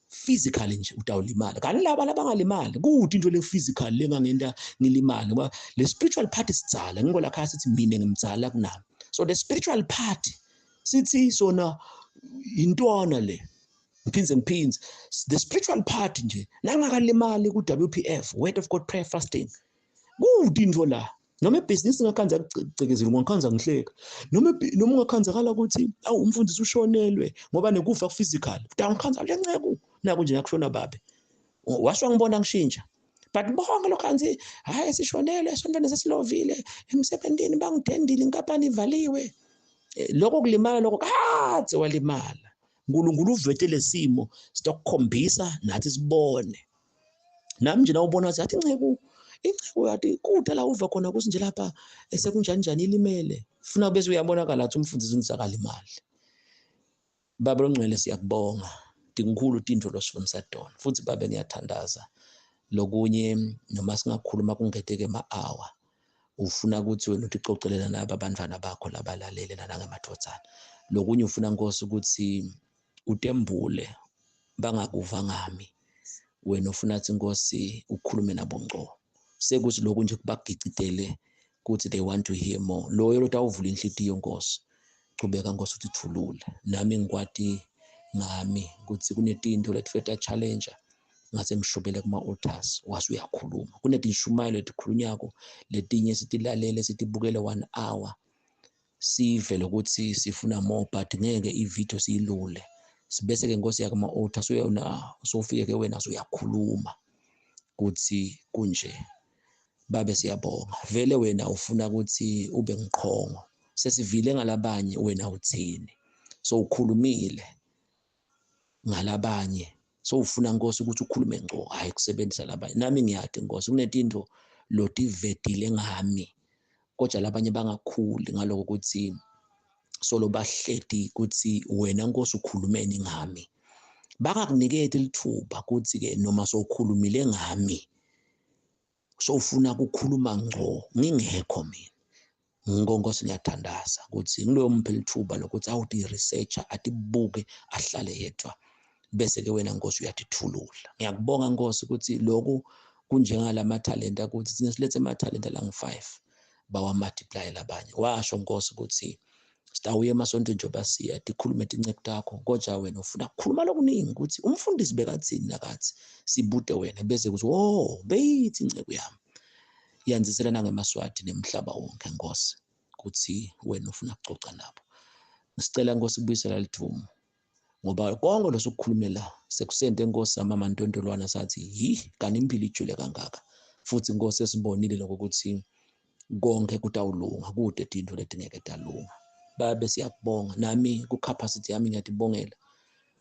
physically nje utawulimala kanti laba labangalimali kuthi into le physical lengangenta ngilimale ngoba le spiritual part sidzala ngiko la khaya sithi mina ngimdzala kunami so the spiritual part sithi sona intwana le ngiphinze the spiritual part nje nangakalimali ku WPF Word of God Prayer Fasting kuthi into la noma ibhizinisi ngakhanza kucekezile ngakhanza ngihleka noma ungakhanzakala ukuthi awu umfundisi ushonelwe ngoba nekufa physical utangikhanza lenceke naku nje yakushona babe washo ngibona ngishintsha but bonke lokhanzi hayi sishonelwe esontweni sesilovile emsebenzini bangidendile inkampani ivaliwe lokho kulimala lokho kade walimala. uNkulunkulu uvete lesimo sitokukhombisa nathi sibone. Nami nje nawubona wathi athi inceku inceku yathi kude la uva khona ukuthi nje lapha sekunjani njani ilimele. Funa bese uyabonakala athi umfundisi ungisakalimali. Baba longcwele siyakubonga. Tinkhulu tintfo losifundisa tona. Futhi babe ngiyathandaza lokunye noma singakhuluma kungeteke ema-hour ufuna ukuthi wena uticocelela naba abantwana bakho labalalele nanangemadvodzana. Lokunye ufuna Nkosi ukuthi utembule bangakuva ngami. Wena ufuna athi Nkosi ukhulume nabo ngco. Sekuthi lokhu nje kubagicitele ukuthi they want to hear more. Loyo lotawuvula inhlitiyo Nkosi. Chubeka Nkosi uthi thulule. Nami ngikwati ngami ukuthi kunetinto letifeta challenge ngase ngishubele kuma-altars wase uyakhuluma. Kunetinshumayelo letikhulunyako letinye sitilalele sitibukele 1 hour sive lokuthi sifuna more but ngeke i-video siyilule. Sibese ke Nkosi yakho ama-altar suyona sofike ke wena usuyakhuluma kuthi kunje. Babe siyabonga. Vele wena ufuna ukuthi ube ngiqhongo. Sesivile ngalabanye wena uthini? So ukhulumile ngalabanye. So ufuna Nkosi ukuthi ukhulume ngco, hayi kusebenzisa labanye. Nami ngiyati Nkosi kunetinto lotivetile ngami. Kodwa labanye bangakhuli ngaloko ukuthi solo bahleti ukuthi wena Nkosi ukhulumeni ngami. Bangakuniketi lithuba ukuthi ke noma sowukhulumile ngami sowufuna ukukhuluma ngco ngingekho mina. Nkosi ngiyathandaza ukuthi ngiloyo mphe lithuba lokuthi awuthi researcher atibuke ahlale yedwa bese ke wena Nkosi uyatithulula. Ngiyakubonga Nkosi ukuthi lokhu kunjengalama talenta ukuthi thina silethe ama-talenta langu-5 bawa multiply labanye. Washo Nkosi ukuthi sitawuya emasontweni njengoba siya tikhulume tinceku takho, kodwa wena ufuna ukukhuluma lokuningi ukuthi umfundisi bekathini nakathi sibude wena bese kuthi oh beyithi inceku yami. Yandzisela nangemaswati nemhlaba wonke Nkosi ukuthi wena ufuna ukucoca nabo. Sicela Nkosi kubuyisela lithumo ngoba konke losukukhulumela sekusente Nkosi amama Ntontolwana sathi yi kanti impilo ijule kangaka. Futhi Nkosi esibonile lokho ukuthi konke kutawulunga kude tinto letingeke talunga. Babe siyakubonga nami ku capacity yami ngiyatibongela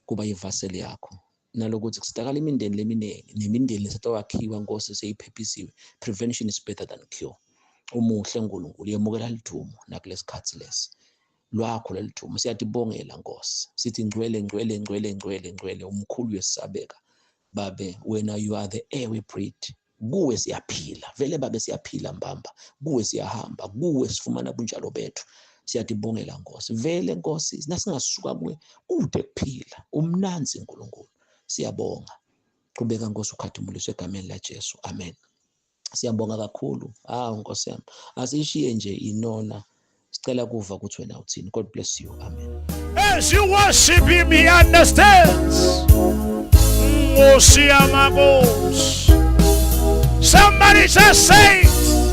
kuba ivaseli yakho nalokuthi kusitakala imindeni leminingi nemindeni lesatawakhiwa Nkosi seyiphephisiwe. Prevention is better than cure. Umuhle uNkulunkulu yemukela lithumo nakulesikhathi lesi lwakho lelithumo. Siyatibongela Nkosi, sithi ngcwele ngcwele ngcwele ngcwele ngcwele, umkhulu uyesabeka babe wena. You are the air we breathe. Kuwe siyaphila vele babe, siyaphila mbamba kuwe, siyahamba kuwe, sifumana bunjalo bethu. Siyatibongela Nkosi, vele Nkosi nasingasuka kuwe kude kuphila umnanzi uNkulunkulu. Siyabonga, qhubeka Nkosi ukhathumuliswe egameni la Jesu, amen. Siyabonga kakhulu. Ah Nkosi yami, asishiye nje inona, sicela kuva ukuthi wena uthini. God bless you, amen. As you worship him, he understands. Nkosi yamakhosi. Somebody just say it.